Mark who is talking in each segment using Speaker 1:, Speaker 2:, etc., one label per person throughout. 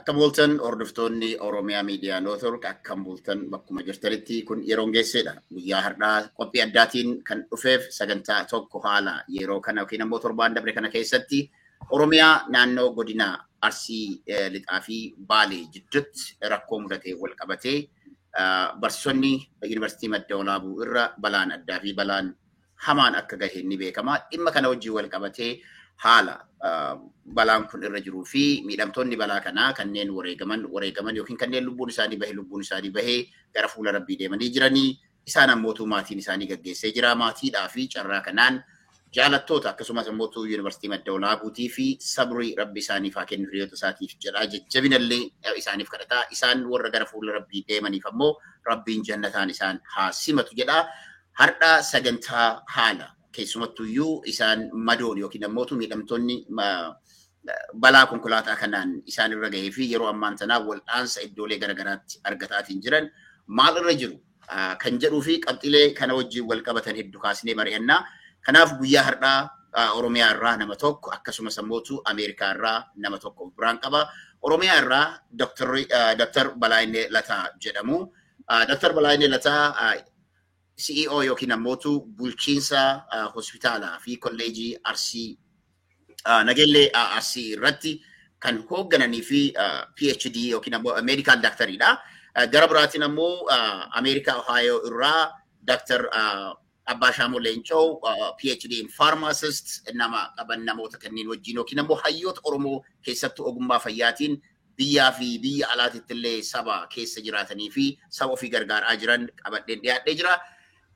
Speaker 1: Akkam bultan, hordoftoonni Oromiyaa Miidiyaa Network, akkam bultan bakkuma jirtanitti? Kun yeroon geessedha. Guyyaa har'aa qophii addaatiin kan dhufeef sagantaa tokko haala yeroo kana yookiin ammoo torbaan dabre kana keessatti Oromiyaa naannoo godina Arsii Lixaa fi Baalee jidduutti rakkoo mudate wal qabatee barsiisonni Yuunivarsiitii Madda Walaabuu irra balaan addaa fi balaan hamaan akka gahe ni beekama. Dhimma kana wajjin wal qabatee haala balaan kun irra jiruu fi miidhamtoonni balaa kanaa kanneen wareegaman yookiin kanneen lubbuun isaanii bahee gara fuula rabbii deemanii jiranii, isaan ammootu maatiin isaanii gaggeessee jira. Maatiidhaa fi carraa kanaan jaalattoota akkasumas ammootu Yuunivarsiitii Madda Walaabuutii fi sabrii rabbi isaaniif haa kennu hiriyoota isaatiif jedhaa, jajjabinallee isaaniif kadhataa, isaan warra gara fuula rabbii deemaniif ammoo rabbiin jannataan isaan haa simatu jedhaa. Har'a sagantaa haala keessumattuyyuu isaan madoon yookiin ammootu miidhamtoonni balaa konkolaataa kanaan isaan irra gahee fi yeroo ammaan tanaa wal'aansa iddoolee garaagaraatti argataatiin jiran maal irra jiru kan jedhuu fi qabxilee kana wajjin wal qabatan hedduu kaasnee mari'annaa. Kanaaf guyyaa har'aa Oromiyaa irraa nama tokko, akkasumas ammootu Ameerikaa irraa nama tokko biraan qaba. Oromiyaa irraa Dr. Balaayinee Lataa jedhamu. Dr. Balaayinee Lataa CEO yookiin ammootu bulchiinsa hospitaalaa fi kolleejii Arsii Nageellee Arsii irratti kan hooggananii fi PhD yookiin ammoo medical doctoriidha. Gara biraatiin ammoo Ameerikaa Ohio irraa Dr. Abbaa Shaamoo Leencoo, PhD in pharmacist, nama qaban. Namoota kanneen wajjin yookiin ammoo hayyoota Oromoo keessattuu ogummaa fayyaatiin biyyaa fi biyya alaatitti illee saba keessa jiraatanii fi saba ofii gargaaraa jiran qabadheen dhiyaadhee jira.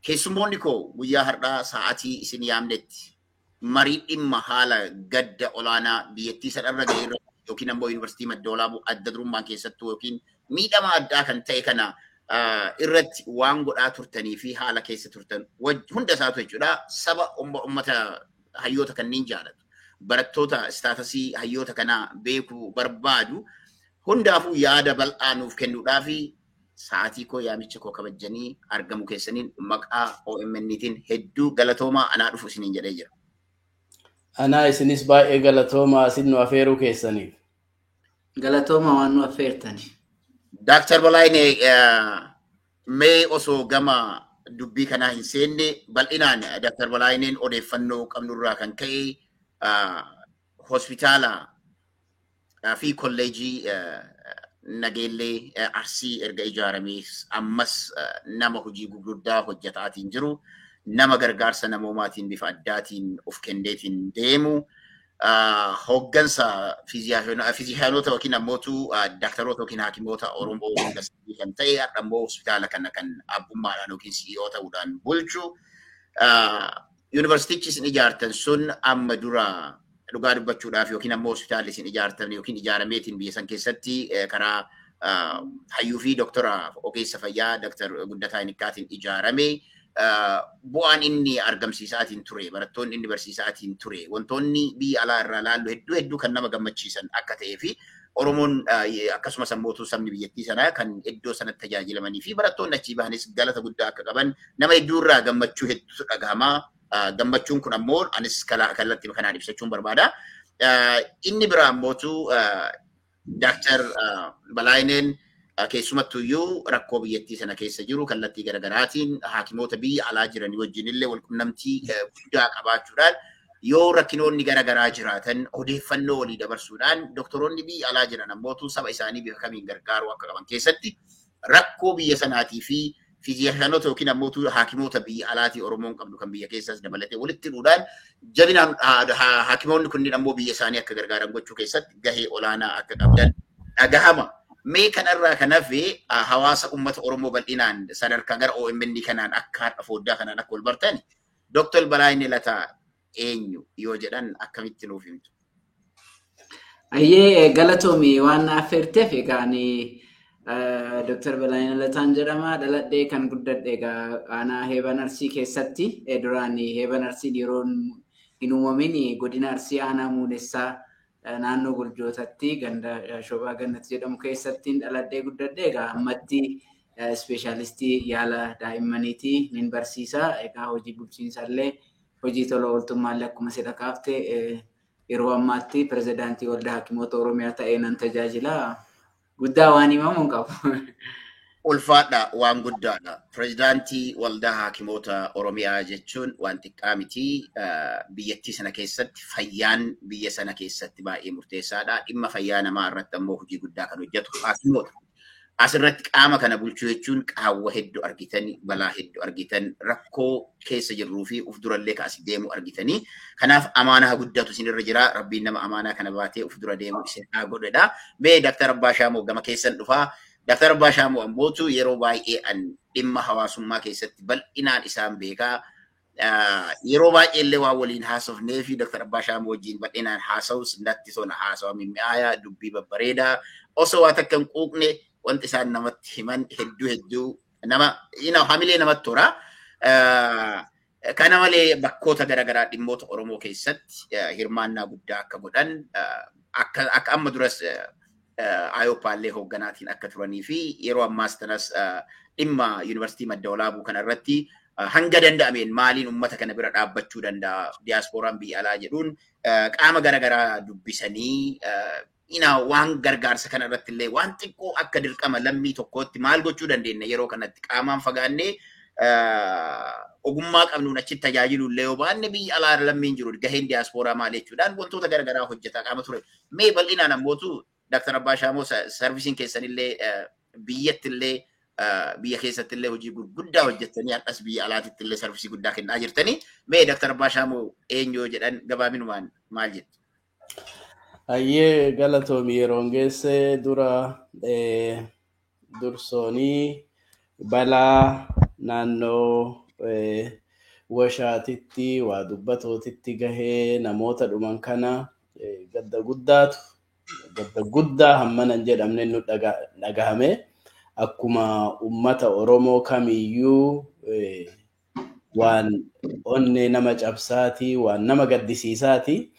Speaker 1: Keessummoonni koo guyyaa har'aa sa'aatii isin yaamnetti marii dhimma haala gadda olaanaa biyyattii sanarra ga'e irra yookiin ammoo Yuunivarsiitii Madda Walaabuu adda durummaan keessattuu yookiin miidhama addaa kan ta'e kana irratti waan godhaa turtanii fi haala keessa turtan hunda isaatu jechuudha. Saba ummata hayyoota kanneen jaalatu, barattoota statusii hayyoota kanaa beekuu barbaadu hundaafuu yaada bal'aa nuuf kennuudhaa fi sa'aatii koo, yaamicha koo kabajanii argamu keessaniin maqaa OMN'tiin hedduu galatoomaa, anaa dhufu isiniin jedhee jira.
Speaker 2: Anaa isinis baay'ee galatoomaa isin nu afeeruu keessaniif.
Speaker 3: Galatooma waan nu affeertani.
Speaker 1: Daaktar Balaayinee, mee osoo gama dubbii kanaa hin seenne, bal'inaan Daaktar Balaayineen odeeffannoo qabnurraa kan ka'e hospitaala fi kolleejii Nageellee Arsii erga ijaaramee ammas nama hojii gurguddaa hojjetaatiin jiru, nama gargaarsa namoomaatiin bifa addaatiin of kenneetiin deemu, hooggansa physicianota yookiin ammootu daaktaroota yookiin haakimoota Oromoo hunda kan ta'e, har'a immoo hospitaala kana kan abbummaadhaan yookiin CEO ta'uudhaan bulchu. Yuunivarsiitichi isin ijaartan sun amma dura dhugaa dubbachuudhaaf yookiin ammoo hospitaalli isin ijaartan yookiin ijaarameetiin biyya san keessatti karaa hayyuu fi doktora ogeessa fayyaa Dr. Guddataa Inikkaatiin ijaarame, bu'aan inni argamsiisaatiin ture, barattoonni inni barsiisaatiin ture, wantoonni biyya alaa irraa laallu hedduu hedduu kan nama gammachiisan akka ta'ee fi Oromoon akkasumas ammoo sabni biyyattii sanaa kan iddoo sanatti tajaajilamanii fi barattoonni achii bahanis galata guddaa akka qaban nama hedduu irraa gammachuu hedduutu dhagahama. Gammachuun kun ammoo anis kallattii kanaan ibsachuun barbaada. Inni biraa ammootu Daaktar Balaayineen keessumattuyyuu rakkoo biyyattii sana keessa jiru kallattii garaagaraatiin haakimoota biyya alaa jiranii wajjin illee walqunnamtii guddaa qabaachuudhaan, yoo rakkinoonni garaagaraa jiraatan odeeffannoo walii dabarsuudhaan, doktoroonni biyya alaa jiran ammootu saba isaanii bifa kamiin gargaaruu akka qaban keessatti rakkoo biyya sanaatii fi physicianota yookiin ammootu haakimoota biyya alaatii Oromoon qabdu kan biyya keessaas dabalatee walitti hidhuudhaan jabinaan haakimoonni kunneen ammoo biyya isaanii akka gargaaran gochuu keessatti gahee olaanaa akka qabdan dhagahama. Mee kanarraa kan hafe hawaasa uummata Oromoo bal'inaan sadarkaa gara OMN kanaan akka har'a foddaa kanaan akka wal bartan, Dr. Balaayinee Lataa eenyu yoo jedhan akkamitti nuuf himtu?
Speaker 3: Ayyee, galatoomi waan na affeerteef. Egaa ani Dr. Balaayinee Lataan jedhama. Dhaladhee kan guddadhe egaa aanaa Heeban Arsii keessatti. Duraan Heeban Arsii yeroo hin uumamin godina Arsii aanaa Muunessaa naannoo Goljootatti ganda Shobaa Gannat jedhamu keessatti dhaladhee guddadhe. Egaa ammatti ispeeshaalistii yaala daa'immaniiti, nin barsiisa. Egaa hojii bulchiinsa illee, hojii tola ooltummaallee akkuma sila kaafte yeroo ammaatti pirezidaantii Waldaa Hakimoota Oromiyaa ta'ee nan tajaajila. Guddaa waan himamu hin qabu.
Speaker 1: Ulfaadha, waan guddaadha. Pireezidaantii Waldaa Haakimoota Oromiyaa jechuun waan xiqqaa miti. Biyyattii sana keessatti fayyaan biyya sana keessatti baay'ee murteessaadha. Dhimma fayyaa namaa irratti ammoo hojii guddaa kan hojjetu haakimoota. Asirratti qaama kana bulchuu jechuun qaawwa hedduu argitan, balaa hedduu argitan, rakkoo keessa jirruu fi uf durallee kaasii deemu argitanii. Kanaaf amaanaa guddatu isinirra jira. Rabbiin nama amaanaa kana baatee uf dura deemu isin haa godhedha. Mee Dr. Abbaa Shaamoo gama keessan dhufaa. Dr. Abbaa Shaamoo ammootu yeroo baay'ee an dhimma hawaasummaa keessatti bal'inaan isaan beekaa. Yeroo baay'ee illee waan waliin haasofnee fi Dr. Abbaa Shaamoo wajjin bal'inaan haasa'us natti tola, haasawa mimmi'aayaa, dubbii babbareedaa osoo waa takka hin quuqne wanti isaan namatti himan hedduu hedduu nama hamilee namatti tola. Kana malee bakkoota garaagaraa dhimmoota Oromoo keessatti hirmaannaa guddaa akka godhan, akka amma duras Ayooppaallee hoogganaatiin akka turanii fi yeroo ammaas tanas dhimma Yuunivarsiitii Madda Walaabuu kana irratti hanga danda'ameen maaliin uummata kana bira dhaabbachuu danda'a diyaaspooraan biyya alaa jedhuun qaama garaagaraa dubbisanii waan gargaarsa kana irratti illee waan xiqqoo akka dirqama lammii tokkootti maal gochuu dandeenya yeroo kanatti qaamaan fagaannee ogummaa qabnuun achitti tajaajilu illee yoo baanne biyya alaa lammiin jiru gaheen diyaaspooraa maal jechuudhaan wantoota garaagaraa hojjetaa qaama ture. Mee bal'inaan ammootu Dr. Abbaa Shaamoo sarvisiin keessanillee biyyattillee biyya keessattillee hojii gurguddaa hojjettanii har'as biyya alaatittillee illee sarvisii guddaa kennaa jirtanii. Mee Dr. Abbaa Shaamoo eenyu jedhan gabaabinumaan maal jettu?
Speaker 2: Hayyee, galatoomi yeroon geesse. Dura dursoonii balaa naannoo washaatitti waa dubbatootitti gahee namoota dhuman kana gadda guddaatu, gadda guddaa hammana hin jedhamne nu dhagahame. Akkuma ummata Oromoo kamiyyuu waan onnee nama cabsaati, waan nama gaddisiisaati.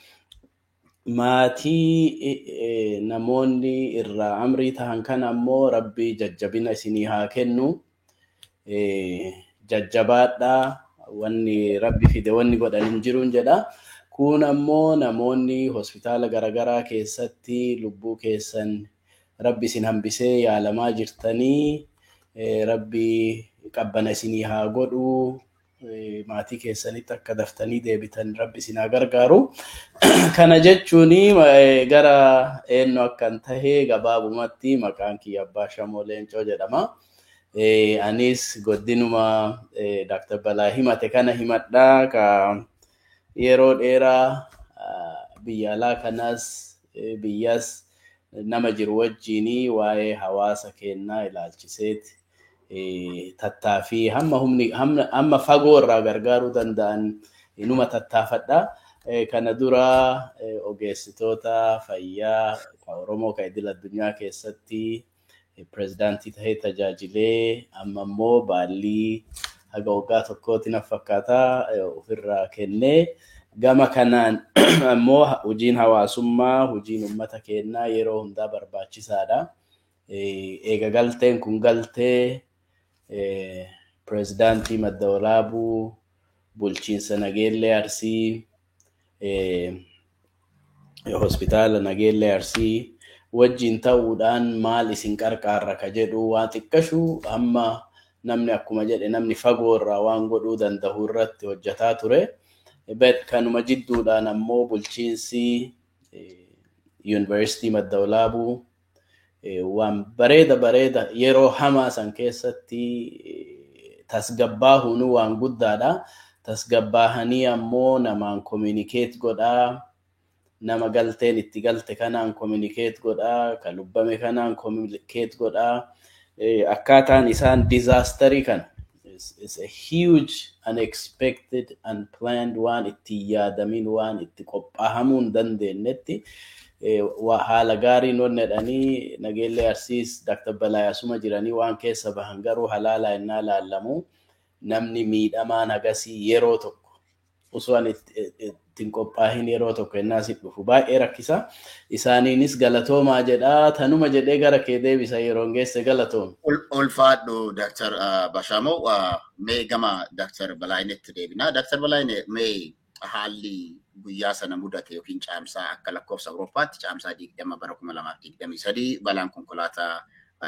Speaker 2: Maatii namoonni irraa amrii tahan kana ammoo Rabbi jajjabina isinii haa kennu. Jajjabaadhaa, wanni Rabbi fide wanni godhan hin jiruun jedha. Kun ammoo namoonni hospitaala garaagaraa keessatti lubbuu keessan Rabbi isin hambisee yaalamaa jirtanii, Rabbi qabbana isinii haa godhu, maatii keessanitti akka daftanii deebitan Rabbi isin haa gargaaru. Kana jechuun gara eenyu akkan tahe gabaabumatti maqaan kiyya Abbaa Shamoo Leencoo jedhama. Anis godinuma Dr. Balaa himate kana himadhaa, ka yeroo dheeraa biyya alaa kanas biyyas nama jiru wajjinii waa'ee hawaasa keenyaa ilaalchiseeti tattaaffii hamma humni hamma fagoo irraa gargaaruu danda'an inuma tattaafadha. Kana dura ogeessitoota fayyaa ka Oromoo ka idil addunyaa keessatti pirezidaantii tahee tajaajilee, amma immoo baallii haga waggaa tokkooti na fakkaata ofirraa kennee, gama kanaan ammoo hojiin hawaasummaa, hojiin uummata keenyaa yeroo hundaa barbaachisaadha. Eega galteen kun galtee pirezidaantii Madda Walaabuu, bulchiinsa Nageellee Arsii, hospitaala Nageellee Arsii wajjin ta'uudhaan maal isin qarqaarra ka jedhu waan xiqqashu hamma namni akkuma jedhe namni fagoo irraa waan godhuu danda'u irratti hojjetaa ture. Kanuma jidduudhaan ammoo bulchiinsi Yuunivarsiitii Madda Walaabuu waan bareeda bareeda yeroo hamaa san keessatti tasgabbaahuun waan guddaadha. Tasgabbaahanii ammoo namaan communicate godhaa. Nama galteen itti galte kanaan communicate godhaa. Ka lubbame kanaan communicate godhaa. Akkaataan isaan disaasterii kana is a huge unexpected unplanned, waan itti yaadamin, waan itti qophaahamuu hin dandeenyetti haala gaariin wanni jedhanii Nageellee Arsiis Dr. Balaa asuma jiranii waan keessa bahan garuu halaala innaa laallamu namni miidhamaan hagasii yeroo tokko osoo ani ittiin qophaahin yeroo tokko innaa si dhufu baay'ee rakkisa. Isaaniinis galatoomaa jedhaa, tanuma jedhee gara kee deebisa yeroon geesse, galatooma.
Speaker 1: Ulfaadhu Dr. Bashamoo, mee gama Dr. Balaayinetti deebina. Dr. Balaayine, mee haalli guyyaa sana mudate yookiin caamsaa akka lakkoofsa Awurooppaatti caamsaa 20 bara 2023 balaan konkolaataa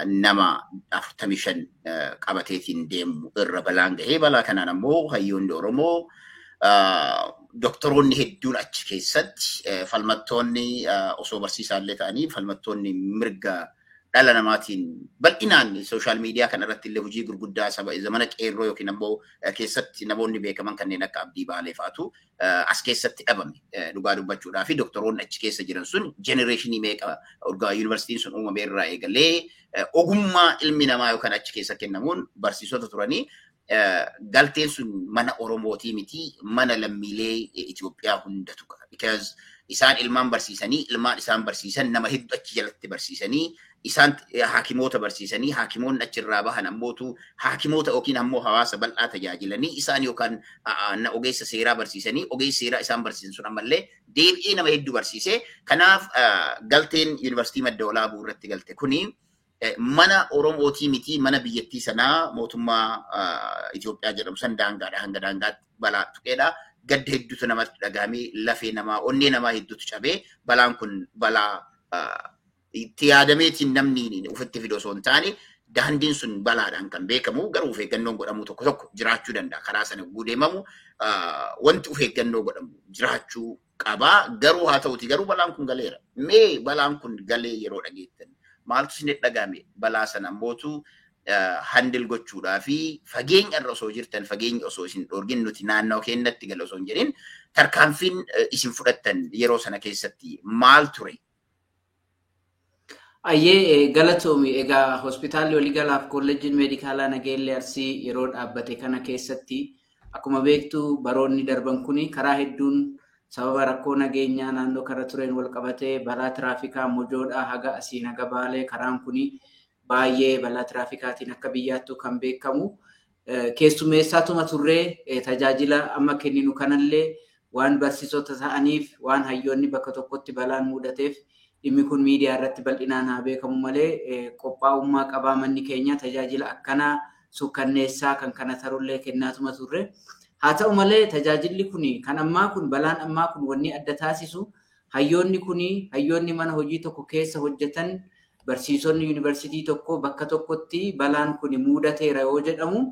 Speaker 1: nama 45 qabateetiin deemu irra balaan gahee balaa kanaan ammoo hayyoonni Oromoo doktoroonni hedduun achi keessatti falmattoonni osoo barsiisaallee ta'anii falmattoonni mirga dhala namaatiin bal'inaan sooshaal miidiyaa kana irratti illee hojii gurguddaa saba zamana qeerroo yookiin ammoo keessatti namoonni beekaman kanneen akka Abdii Baalee fa'aatu as keessatti dhabame dhugaa dubbachuudhaa fi doktoroonni achi keessa jiran sun jenereeshinii meeqa urgaa yuunivarsiitiin sun uumame irraa eegalee ogummaa ilmi namaa yookaan achi keessa kennamuun barsiisota turanii galteen sun mana Oromootii miti mana lammiilee Itoophiyaa hundatu qaba. Because isaan ilmaan barsiisanii ilmaan isaan barsiisan nama hedduu achi jalatti barsiisanii isaan haakimoota barsiisanii haakimoonni achirraa bahan ammootu haakimoota yookiin ammoo hawaasa bal'aa tajaajilanii isaan yookaan ogeessa seeraa barsiisanii ogeessa seeraa isaan barsiisan sun ammallee deebi'ee nama hedduu barsiise. Kanaaf galteen yuunivarsiitii Madda Walaabuu irratti galte kuni mana Oromootii miti mana biyyattii sanaa mootummaa Itoophiyaa jedhamu san daangaadha hanga daangaatti balaa tuqeedha. Gadda hedduutu namatti dhagahamee lafee namaa onnee namaa hedduutu cabee balaan kun balaa itti yaadameetiin namni ofitti fidu osoo hin taane daandiin sun balaadhaan kan beekamu garuu of eeggannoon godhamu tokko tokko jiraachuu danda'a. Karaa sana yogguu deemamu wanti of eeggannoo godhamu jiraachuu qabaa. Garuu haa ta'uti garuu balaan kun galeera. Mee balaan kun galee yeroo dhageettan maaltu isinitti dhagahame balaa sana ammootu handil gochuudhaa fi fageenya irra osoo jirtan fageenya osoo isin dhoorgin nuti naannoo keenyatti gala osoo hin jedhin tarkaanfiin isin fudhattan yeroo sana keessatti maal ture?
Speaker 3: Ayyee galatoomi egaa hospitaalli waliigalaaf kolleejjiin meedikaalaa Nageellee Arsii yeroo dhaabbate kana keessatti akkuma beektu baroonni darban kuni karaa hedduun sababa rakkoo nageenyaa naannoo kana tureen wal qabatee balaa tiraafikaa mojoodhaa haga asiin haga baalee karaan kuni baay'ee balaa tiraafikaatiin akka biyyaattuu kan beekamu keessummeessaatuma turree tajaajila amma kenninu kanallee waan barsiisota ta'aniif waan hayyoonni bakka tokkotti balaan mudateef dhimmi kun miidiyaa irratti bal'inaan haa beekamu malee qophaa'ummaa qabaa manni keenya tajaajila akkanaa sukkanneessaa kan kana tarullee kennaatuma turre. Haa ta'u malee tajaajilli kun kan ammaa kun balaan ammaa kun wanni adda taasisu hayyoonni kun hayyoonni mana hojii tokko keessa hojjetan barsiisonni yuunivarsiitii tokko bakka tokkotti balaan kun mudateera yoo jedhamu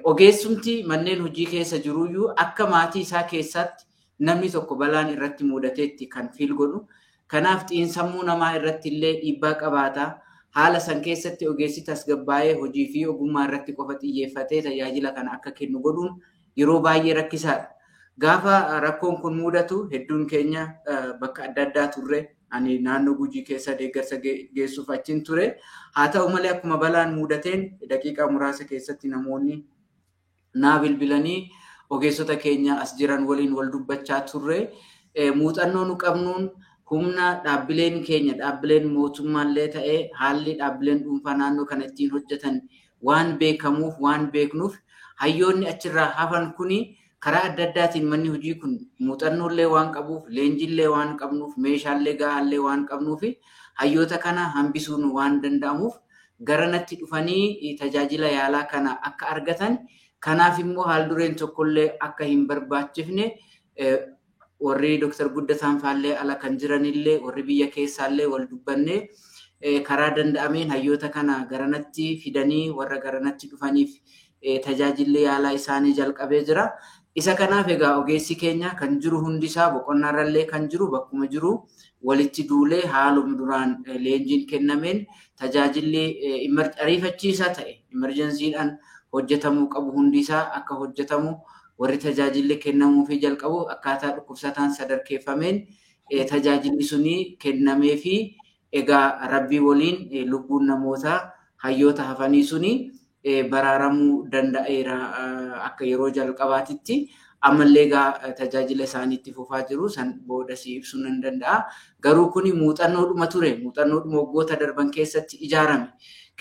Speaker 3: ogeessumti manneen hojii keessa jiruyyuu akka maatii isaa keessatti namni tokko balaan irratti mudateetti kan fiil godhu. Kanaaf xiinsammuu namaa irratti illee dhiibbaa qabaata. Haala san keessatti ogeessi tasgabbaa'ee hojii fi ogummaa irratti qofa xiyyeeffatee tajaajila kana akka kennu godhuun yeroo baay'ee rakkisaadha. Gaafa rakkoon kun mudatu hedduun keenya bakka adda addaa turre ani naannoo Gujii keessa deeggarsa geessuuf achiin ture. Haa ta'u malee akkuma balaan mudateen daqiiqaa muraasa keessatti namoonni naa bilbilanii ogeessota keenya as jiran waliin wal dubbachaa turre. Muuxannoo nu qabnuun humna dhaabbileen keenya dhaabbileen mootummaallee ta'ee haalli dhaabbileen dhuunfaa naannoo kana ittiin hojjetan waan beekamuuf waan beeknuuf hayyoonni achirraa hafan kuni karaa adda addaatiin manni hojii kun muuxannoollee waan qabuuf leenjiillee waan qabnuuf meeshaalee gahaallee waan qabnuuf hayyoota kana hambisuun waan danda'amuuf garanatti dhufanii tajaajila yaalaa kana akka argatan kanaaf immoo haaldureen tokkollee akka hin barbaachifne warri Dr. Guddataan faallee ala kan jiranillee warri biyya keessaallee wal dubbanne karaa danda'ameen hayyoota kana garanatti fidanii warra garanatti dhufaniif tajaajilli yaalaa isaanii jalqabee jira. Isa kanaaf egaa ogeessi keenya kan jiru hundisaa boqonnaarrallee kan jiru bakkuma jiru walitti duulee haaluma duraan leenjiin kennameen tajaajilli ariifachiisaa ta'e imerjensiidhaan hojjetamuu qabu hundisaa akka hojjetamu warri tajaajilli kennamuufii jalqabu akkaataa dhukkubsataan sadarkeeffameen tajaajilli suni kennamee fi egaa rabbii waliin lubbuun namoota hayyoota hafanii suni baraaramuu danda'eera akka yeroo jalqabaatitti ammallee egaa tajaajila isaaniitti fufaa jiru san booda si ibsuu nan danda'a. Garuu kuni muuxannoodhuma ture muuxannoodhuma waggoota darban keessatti ijaarame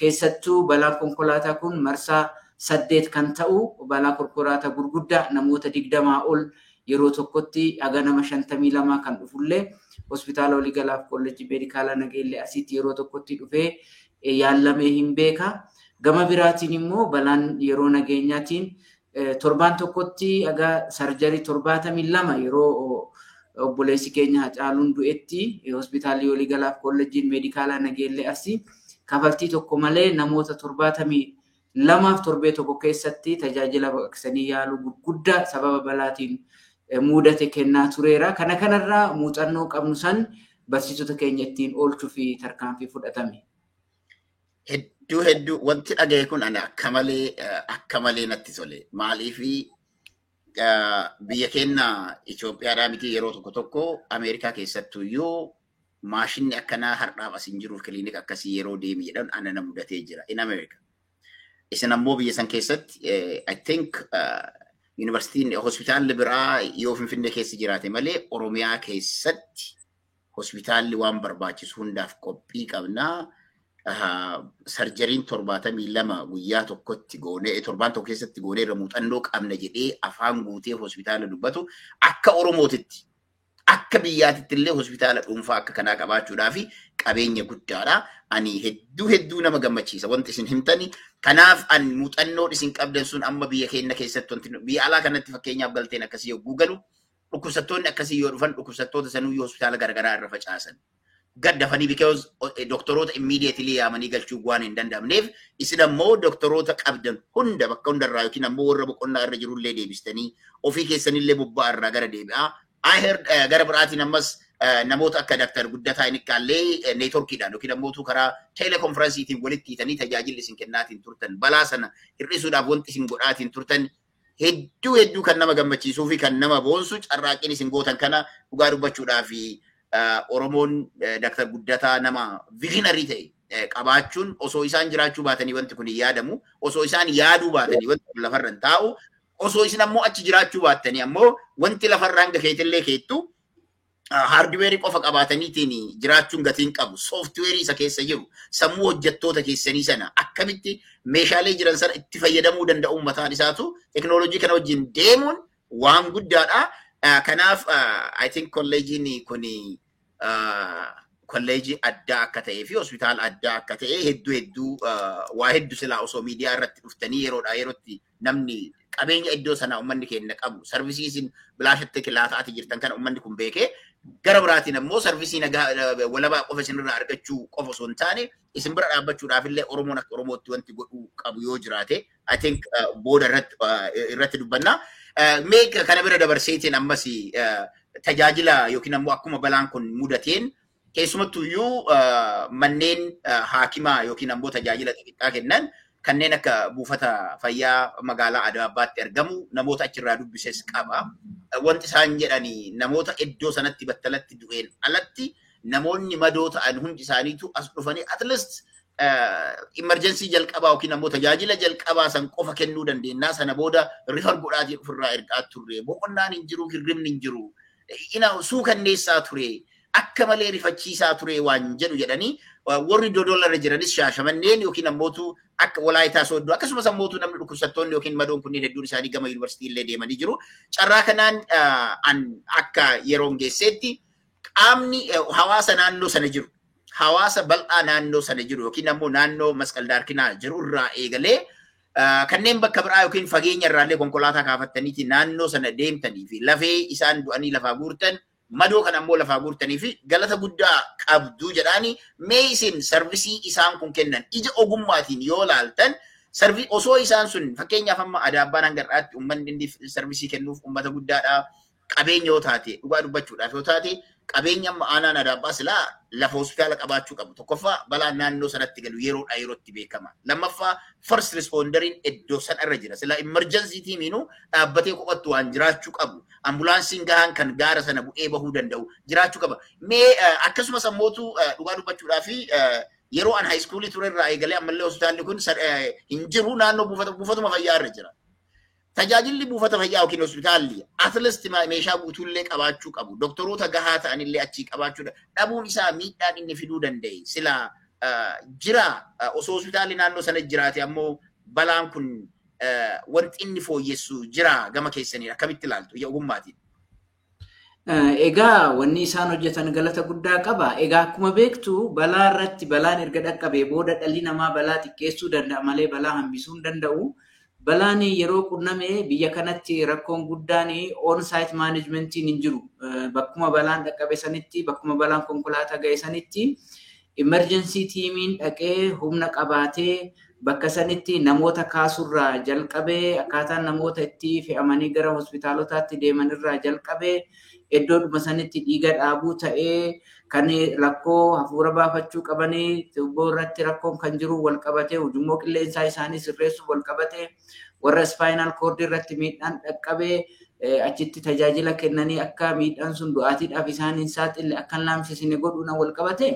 Speaker 3: keessattuu balaan konkolaataa kun marsaa 8 kan ta'u balaa konkolaataa gurguddaa namoota 20 ol yeroo tokkotti haga nama 52 kan dhufullee hospitaala waliigalaaf kolleejjii meedikaalaa Nageellee Arsiitti yeroo tokkotti dhufee yaallamee hin beeka. Gama biraatiin immoo balaan yeroo nageenyaatiin torbaan tokkotti haga sarjarii 72 yeroo obboleessi keenya Hacaaluun du'etti hospitaalli waliigalaaf kolleejjiin meedikaalaa Nageellee Arsii kafaltii tokko malee namoota 72 torbee tokko keessatti tajaajila baqaqsanii yaaluu gurguddaa sababa balaatiin mudate kennaa tureera. Kana kanarraa muuxannoo qabnu san barsiisota keenya ittiin oolchuu fi tarkaanfii fudhatame.
Speaker 1: Hedduu hedduu wanti dhagaye kun ani akka malee natti tole. Maaliifi, biyya keenya Itoophiyaadhaa miti, yeroo tokko tokko Ameerikaa keessattuyyuu maashinni akkanaa har'aaf as hin jiruuf kiliinika akkasii yeroo deemi jedhan ana na mudatee jira in America. Isin ammoo biyya san keessatti, I think, yuunivarsiitiin hospitaalli biraa yoo Finfinnee keessa jiraate malee Oromiyaa keessatti hospitaalli waan barbaachisu hundaaf qophii qabnaa. Surgeryn 72 guyyaa tokkotti goonee, torbaan tokko keessatti goonee irra muuxannoo qabna jedhee afaan guutee hospitaala dubbatu, akka Oromootitti, akka biyyaatitti illee hospitaala dhuunfaa akka kanaa qabaachuudhaa fi qabeenya guddaadha. Ani hedduu hedduu nama gammachiisa wanti isin himtani. Kanaaf ani muuxannoon isin qabdan sun amma biyya keenya keessatti, wanti biyya alaa kanatti fakkeenyaaf galteen akkasii yogguu galu, dhukkubsattoonni akkasii yoo dhufan, dhukkubsattoota sanuu hospitaala garaagaraa irra facaasan. Gaddafanii, because doktoroota immediately yaamanii galchuu waan hin danda'amneef. Isin ammoo doktoroota qabdan hunda bakka hundarraa yookiin ammoo warra boqonnaa irra jirullee deebistanii ofii keessanillee bobba'aa irraa gara deebi'aa. I heard gara biraatiin ammas namoota akka Dr. Guddataa Inikkaallee networkiidhaan yookiin ammoo karaa teleconferenceiitiin walitti hiitanii tajaajilli isin kennaatiin turtan, balaa sana hir'isuudhaaf wanti isin godhaatiin turtan hedduu hedduu kan nama gammachiisuu fi kan nama boonsu. Carraaqqiin isin gootan kana dhugaa dubbachuudhaa fi Oromoon Dr. Guddataa nama visionary ta'e qabaachuun, osoo isaan jiraachuu baatanii wanti kun hin yaadamu, osoo isaan yaaduu baatanii wanti kun lafarra hin taa'u, osoo isin ammoo achi jiraachuu baattanii ammoo wanti lafarra hanga keetillee keettu hardwareii qofa qabaataniitiin jiraachuun gatiin qabu. Softwareii isa keessa jiru, sammuu hojjettoota keessanii sana akkamitti meeshaalee jiran sana itti fayyadamuu danda'u mataan isaatu, teknoolojii kana wajjin deemuun waan guddaadha. Kanaaf I think kolleejiin kun kolleejii addaa akka ta'ee fi hospitaala addaa akka ta'e hedduu hedduu waa hedduu silaa osoo miidiyaa irratti dhuftanii yeroodhaa yerootti namni qabeenya iddoo sanaa uummanni keenya qabu, serviceii isin bilaashatti laataati jirtan kana uummanni kun beekee, gara biraatiin ammoo serviceii nagaa walabaa qofa isinirraa argachuu qofa osoo hin taane isin bira dhaabbachuudhaaf illee Oromoon akka Oromootti wanti godhuu qabu yoo jiraate, I think booda irratti dubbanna. Mee kana bira dabarseetiin ammas tajaajila yookiin ammoo akkuma balaan kun mudateen keessumattuyyuu manneen haakimaa yookiin ammoo tajaajila xixiqqaa kennan kanneen akka buufata fayyaa magaalaa Adaabbaatti argamu namoota achirraa dubbises qaba. Wanti isaan jedhani namoota iddoo sanatti battalatti du'een alatti namoonni madoo ta'an hundi isaaniitu as dhufanii at least emergency jalqabaa yookiin ammoo tajaajila jalqabaa san qofa kennuu dandeenya. Sana booda refer godhaatiin ofirraa ergaa turre. Boqonnaan hin jiru, hirribni hin jiru. Ina suukanneessaa ture. Akka malee rifachiisaa ture waan jedhu jedhanii, warri Dodola irra jiranis, Shaashamanneen yookiin ammootu akka Walaayitaa Sooddoo, akkasumas ammootu namni dhukkubsattoonni yookiin madoon kunneen hedduun isaanii gama yuunivarsiitii illee deemanii jiru. Carraa kanaan an akka yeroon geesseetti qaamni hawaasa naannoo sana jiru, hawaasa bal'aa naannoo sana jiru yookiin ammoo naannoo Masqal Daarkinaa jiru irraa eegalee kanneen bakka biraa yookiin fageenya irraallee konkolaataa kaafattaniiti naannoo sana deemtanii fi lafee isaan du'anii lafaa guurtan, madoo kan ammoo lafaa guurtanii fi galata guddaa qabduu jedhaani. Mee isin serviceii isaan kun kennan ija ogummaatiin yoo laaltan, osoo isaan sun fakkeenyaaf amma Adaabbaan hanga har'aatti uummanni inni serviceii kennuuf uummata guddaadha. Qabeenya yoo taate, dhugaa dubbachuudhaaf yoo taate, qabeenya amma aanaan Adaabbaa silaa lafa hospitaala qabaachuu qabu. Tokkoffaa, balaan naannoo sanatti galu yeroodhaa yerootti beekama. Lammaffaa, first responderiin iddoo sana irra jira. Silaa emergency teamiinuu dhaabbatee kophattu waan jiraachuu qabu. Ambulaansiin gahaan kan gaara sana bu'ee bahuu danda'u jiraachuu qaba. Mee akkasumas ammootu dhugaa dubbachuudhaa fi yeroo an high schoolii ture irraa eegalee ammallee hospitaalli kun hin jiru, naannoo buufatuma fayyaa irra jira. Tajaajilli buufata fayyaa yookiin hospitaalli at least meeshaa guutuullee qabaachuu qabu. Doktoroota gahaa ta'anillee achii qabaachuu dhabuun isaa miidhaan inni fiduu danda'e sila jira. Osoo hospitaalli naannoo sana jiraate ammoo balaan kun wanti inni fooyyessu jira gama keessanii akkamitti ilaaltu ija ogummaatiin?
Speaker 3: Egaa wanni isaan hojjetan galata guddaa qaba. Egaa akkuma beektu, balaa irratti balaan erga dhaqqabee booda dhalli namaa balaa xiqqeessuu danda'a malee balaa hambisuu hin danda'u. Balaan yeroo qunname biyya kanatti rakkoon guddaan on-site managementiin hin jiru. Bakkuma balaan dhaqqabe sanitti, bakkuma balaan konkolaataa ga'e sanitti emergency tiimiin dhaqee humna qabaatee bakka sanitti namoota kaasurraa jalqabee akkaataan namoota itti fe'amanii gara hospitaalotaatti deemanirraa jalqabee iddoodhuma sanitti dhiiga dhaabuu ta'ee kan rakkoo hafuura baafachuu qabanii tuubboo irratti rakkoon kan jiru wal qabatee ujummoo qilleensaa isaanii sirreessuu wal qabatee warra ispaayinaal koordii irratti miidhaan dhaqqabee achitti tajaajila kennanii akka miidhaan sun du'aatiidhaaf isaan hin saaxille akka hin laamsisine godhuun wal qabatee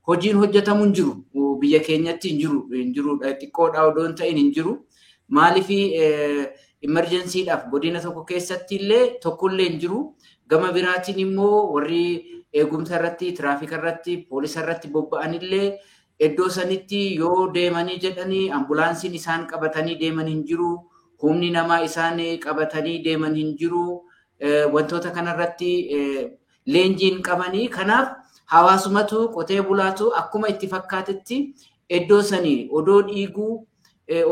Speaker 3: hojiin hojjetamu hin jiru. Biyya keenyatti hin jiru. Hin jiru. Xiqqoodhaa odoo hin ta'in hin jiru. Maaliif emerjensiidhaaf godina tokko keessatti illee tokkollee hin jiru. Gama biraatiin immoo warri eegumsa irratti, tiraafika irratti, poolisa irratti bobba'an illee iddoo sanitti yoo deemanii jedhanii ambulaansiin isaan qabatanii deeman hin jiru. Humni namaa isaan qabatanii deeman hin jiru. Wantoota kanarratti leenjiin qabanii. Kanaaf hawaasumatu qotee bulaatu akkuma itti fakkaatetti iddoo sanii odoo dhiiguu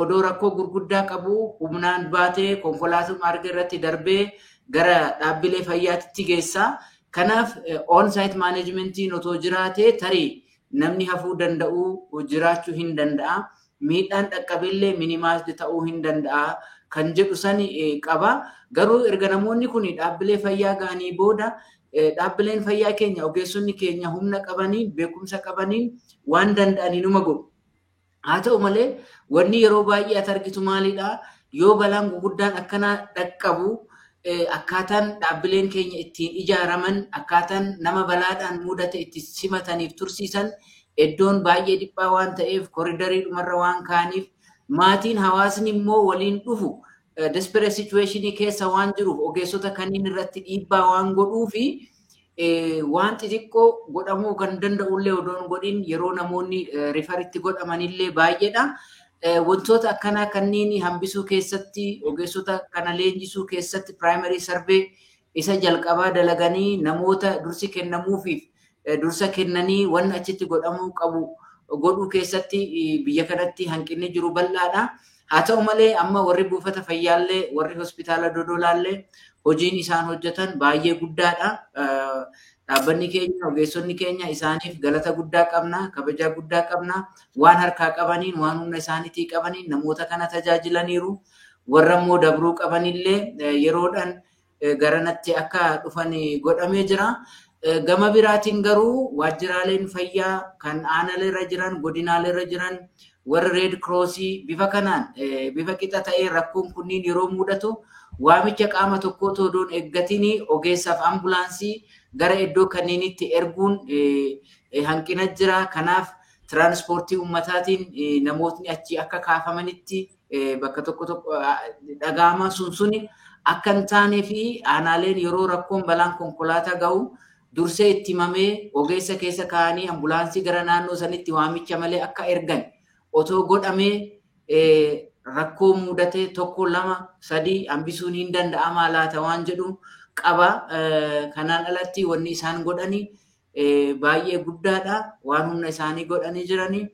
Speaker 3: odoo rakkoo gurguddaa qabu humnaan baatee konkolaatuma arga irratti darbee gara dhaabbilee fayyaatti geessa. Kanaaf on-site managementiin otoo jiraatee tarii namni hafuu danda'u jiraachuu hin danda'a. Miidhaan dhaqqabeellee minimaasdi ta'uu hin danda'a kan jedhu sani qaba. Garuu erga namoonni kun dhaabbilee fayyaa ga'anii booda dhaabbileen fayyaa keenya ogeessonni keenya humna qabaniin beekumsa qabaniin waan danda'anii numa godhu. Haa ta'u malee wanni yeroo baay'ee ati argitu maalidhaa? Yoo balaan guguddaan akkanaa dhaqqabu akkaataan dhaabbileen keenya ittiin ijaaraman akkaataan nama balaadhaan mudate itti simataniif tursiisan iddoon baay'ee dhiphaa waan ta'eef koriidarii dhumarra waan ka'aniif maatiin hawaasni immoo waliin dhufu desperate situation keessa waan jiruuf ogeessota kanneen irratti dhiibbaa waan godhuu fi waan xixiqqoo godhamuu kan danda'ullee odoon godhin yeroo namoonni rifaritti godhamanillee baay'eedha. Wantoota akkanaa kanneen hambisuu keessatti ogeessota kana leenjisuu keessatti primary survey isa jalqabaa dalaganii namoota dursi kennamuufiif dursa kennanii wanni achitti godhamuu qabu godhuu keessatti biyya kanatti hanqinni jiru bal'aadha. Haa ta'u malee amma warri buufata fayyaallee warri hospitaala dodolaallee hojiin isaan hojjetan baay'ee guddaadha. Dhaabbanni keenya ogeessonni keenya isaaniif galata guddaa qabna, kabajaa guddaa qabna. Waan harkaa qabaniin, waan humna isaaniitii qabaniin namoota kana tajaajilaniiru. Warra immoo dabruu qabanillee yeroodhaan garanatti akka dhufan godhamee jira. Gama biraatiin garuu waajjiraaleen fayyaa kan aanaaleerra jiran, godinaaleerra jiran warri Red Crossii bifa kanaan bifa qixa ta'ee rakkoon kunniin yeroo mudatu waamicha qaama tokkoo otoo hin eeggatiin ogeessaaf ambulaansii gara iddoo kanneenitti erguun hanqina jira. Kanaaf tiraanspoortii uummataatiin namootni achi akka kaafamanitti bakka tokko tokko dhaga'ama sun suni akka hin taanee fi aanaaleen yeroo rakkoon balaan konkolaataa ga'u dursee itti himamee ogeessa keessa kaa'anii ambulaansii gara naannoo sanitti waamicha malee akka ergan otoo godhamee rakkoo mudate tokko lama sadii hambisuun hin danda'amaa laata waan jedhu qaba. Kanaan alatti wanni isaan godhani baay'ee guddaadha. Waan humna isaanii godhanii jiranii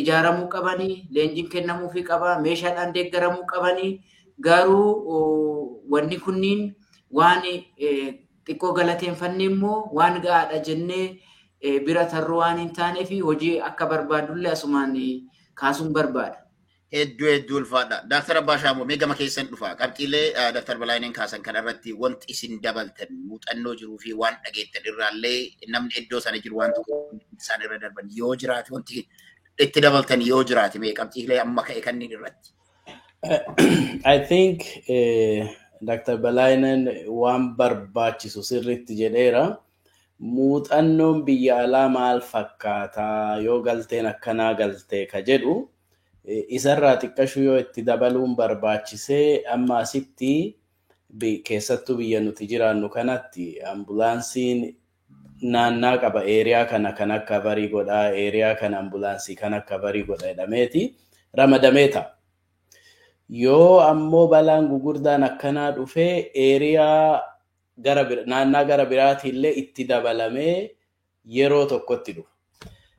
Speaker 3: ijaaramuu qabanii, leenjiin kennamuufii qaba, meeshaadhaan deeggaramuu qabanii. Garuu wanni kunniin waan xiqqoo galateeffanne immoo waan ga'aadha jennee bira tarruu waan hin taanee fi hojii akka barbaadullee asumaan kaasuun barbaada.
Speaker 1: Hedduu hedduu ulfaadha. Daaktar Abbaa Shaamoo mee gama keessan dhufa. Qabxiilee Daaktar Balaayineen kaasan kanarratti wanti isin dabaltan muuxannoo jiruu fi waan dhageettan irraallee namni iddoo sana jiru waan tokko isaan irra darban yoo jiraate wanti itti dabaltan yoo jiraate mee qabxiilee amma ka'e kanneen irratti.
Speaker 2: I think Dr. Balaayineen waan barbaachisu sirriitti jedheera. Muuxannoon biyya alaa maal fakkaataa yoo galteen akkanaa galtee ka jedhu isarraa xiqqashuu yoo itti dabaluun barbaachisee amma asitti keessattuu biyya nuti jiraannu kanatti ambulaansiin naannaa qaba eeriyaa kana kan akka barii godhaa eeriyaa kana ambulaansii kan akka barii godha jedhameeti ramadamee ta'a. Yoo ammoo balaan gugurdaan akkanaa dhufee eeriyaa naannaa gara biraatiillee itti dabalamee yeroo tokkotti dhufa.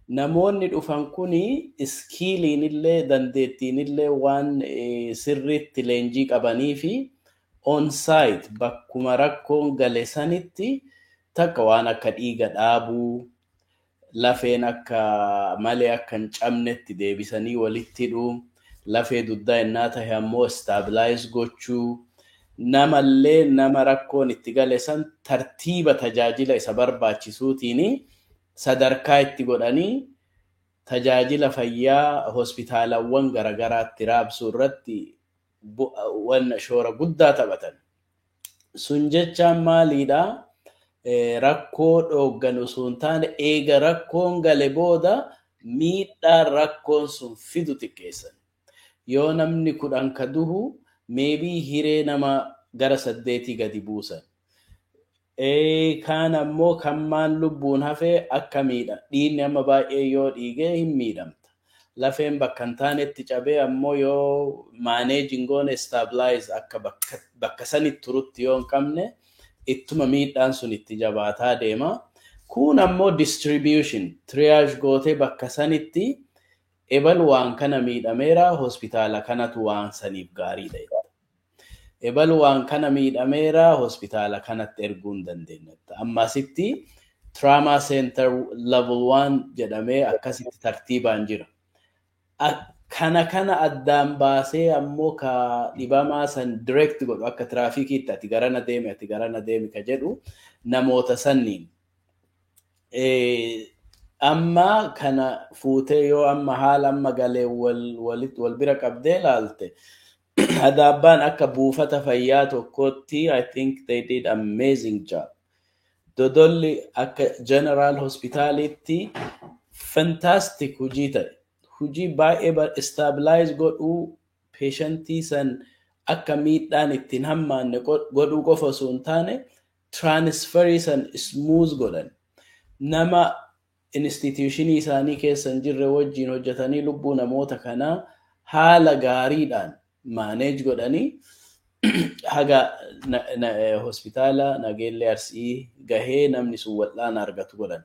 Speaker 2: Namoonni dhufan kuni skilliin illee dandeettiin illee waan sirriitti leenjii qabanii fi on site bakkuma rakkoon gale sanitti takka waan akka dhiiga dhaabuu, lafeen akka malee akka hin cabnetti deebisanii walitti hidhuu, lafee dugdaa innaa tahe ammoo stabilize gochuu, namallee nama rakkoon itti gale san tartiiba tajaajila isa barbaachisuutiin sadarkaa itti godhanii tajaajila fayyaa hospitaalawwan garagaraatti raabsuu irratti wanna shoora guddaa taphatan. Sun jechaan maaliidhaa? Rakkoo dhooggan osoo hin taane eega rakkoon gale booda miidhaa rakkoon sun fidu xiqqeessan. Yoo namni 10 ka duhu maybe hiree nama gara 8 gadi buusan. Kaan ammoo kan maan lubbuun hafee akka miidha. Dhiigni amma baay'ee yoo dhiigee hin miidhamta. Lafeen bakka hin taanetti cabee ammoo yoo managing goone stabilize akka bakka sanitti turutti yoo hin qabne ittuma miidhaan sun itti jabaataa deema. Kun ammoo distribution triage gootee bakka sanitti ebal waan kana miidhameera hospitaala kanatu waan saniif gaariidha. Ebal waan kana miidhameera hospitaala kanatti erguu hin dandeenya. Ammasitti trauma center level 1 jedhamee akkasitti tartiibaan jira. Kana addaan baasee ammoo ka dhibamaa san direct godhu akka tiraafikiitti ati garana deemi ati garana deemi ka jedhu namoota sanniin. Amma kana fuutee yoo amma haala amma galee wal bira qabdee ilaalte Adaabbaan akka buufata fayyaa tokkotti I think they did amazing job. Dodolli akka general hospitaalitti fantastic hojii ta'e. Hojii baay'ee stabilize godhuu patientii san akka miidhaan ittiin hammaanne godhuu qofa osoo hin taane transferii san smooth godhan. Nama institutionii isaanii keessa hin jirre wajjin hojjetanii lubbuu namoota kanaa haala gaariidhaan manage godhanii haga hospitaala Nageellee Arsii gahee namni sun wal'aana argatu godhan.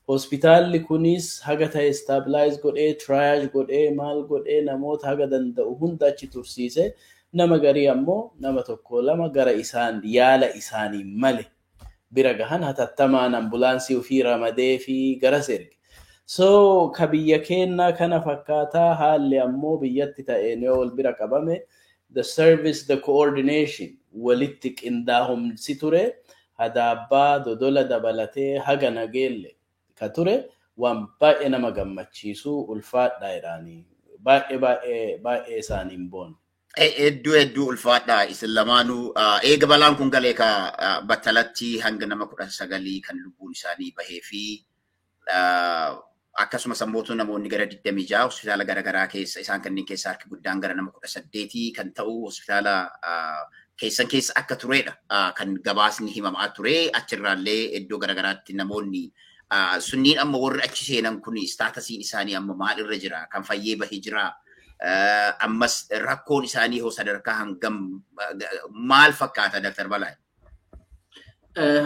Speaker 2: Hospitaalli kunis haga ta'e stabilize godhee triage godhee maal godhee namoota haga danda'u hunda achi tursiise nama garii ammoo nama tokko lama gara isaan yaala isaanii male bira gahan hatattamaan ambulaansii ofii ramadee fi garas erge. So ka biyya keenyaa kana fakkaataa haalli ammoo biyyatti ta'een yoo wal bira qabame the service, the coordination walitti qindaa'umsi ture Adaabbaa Dodola dabalatee haga Nageelle ka ture waan baay'ee nama gammachiisu ulfaadhaa jedhanii baay'ee baay'ee baay'ee isaaniin boonu.
Speaker 1: Hedduu hedduu ulfaadhaa isin lamaanuu. Eega balaan kun galee ka battalatti hanga nama 19 kan lubbuun isaanii bahee fi akkasumas ammoo namoonni gara 26 hospitaala garaagaraa keessa isaan kanneen keessaa harki guddaan gara nama 18 kan ta'u hospitaala keessan keessa akka turedha kan gabaasni himamaa ture. Achirraallee iddoo garaagaraatti namoonni sunniin amma warri achi seenan kun statusiin isaanii amma maalirra jira, kan fayyee bahee jira, ammas rakkoon isaanii hoo sadarkaa hangam maal fakkaata Dr. Balaa?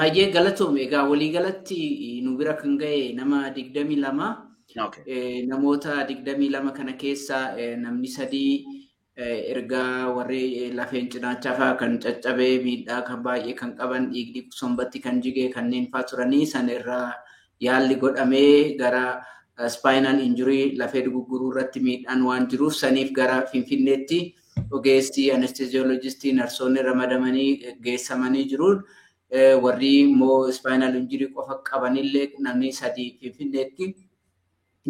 Speaker 3: Hayyee galatoome. Egaa waliigalatti nu bira kan ga'e nama 22. Namoota 22 kana keessa namni 3 erga warri lafeen cinaachaa fa'aa kan caccabee miidhaa kan baay'ee kan qaban dhiigni sombatti kan jige kanneen fa'aa turanii san irraa yaalli godhamee gara spinal injury lafee dugugguruu irratti miidhaan waan jiruuf saniif gara Finfinneetti ogeessi anesthesiologistii narsoonni ramadamanii geessamanii jiruun warri immoo spinal injury qofa qabanillee namni 3 Finfinneetti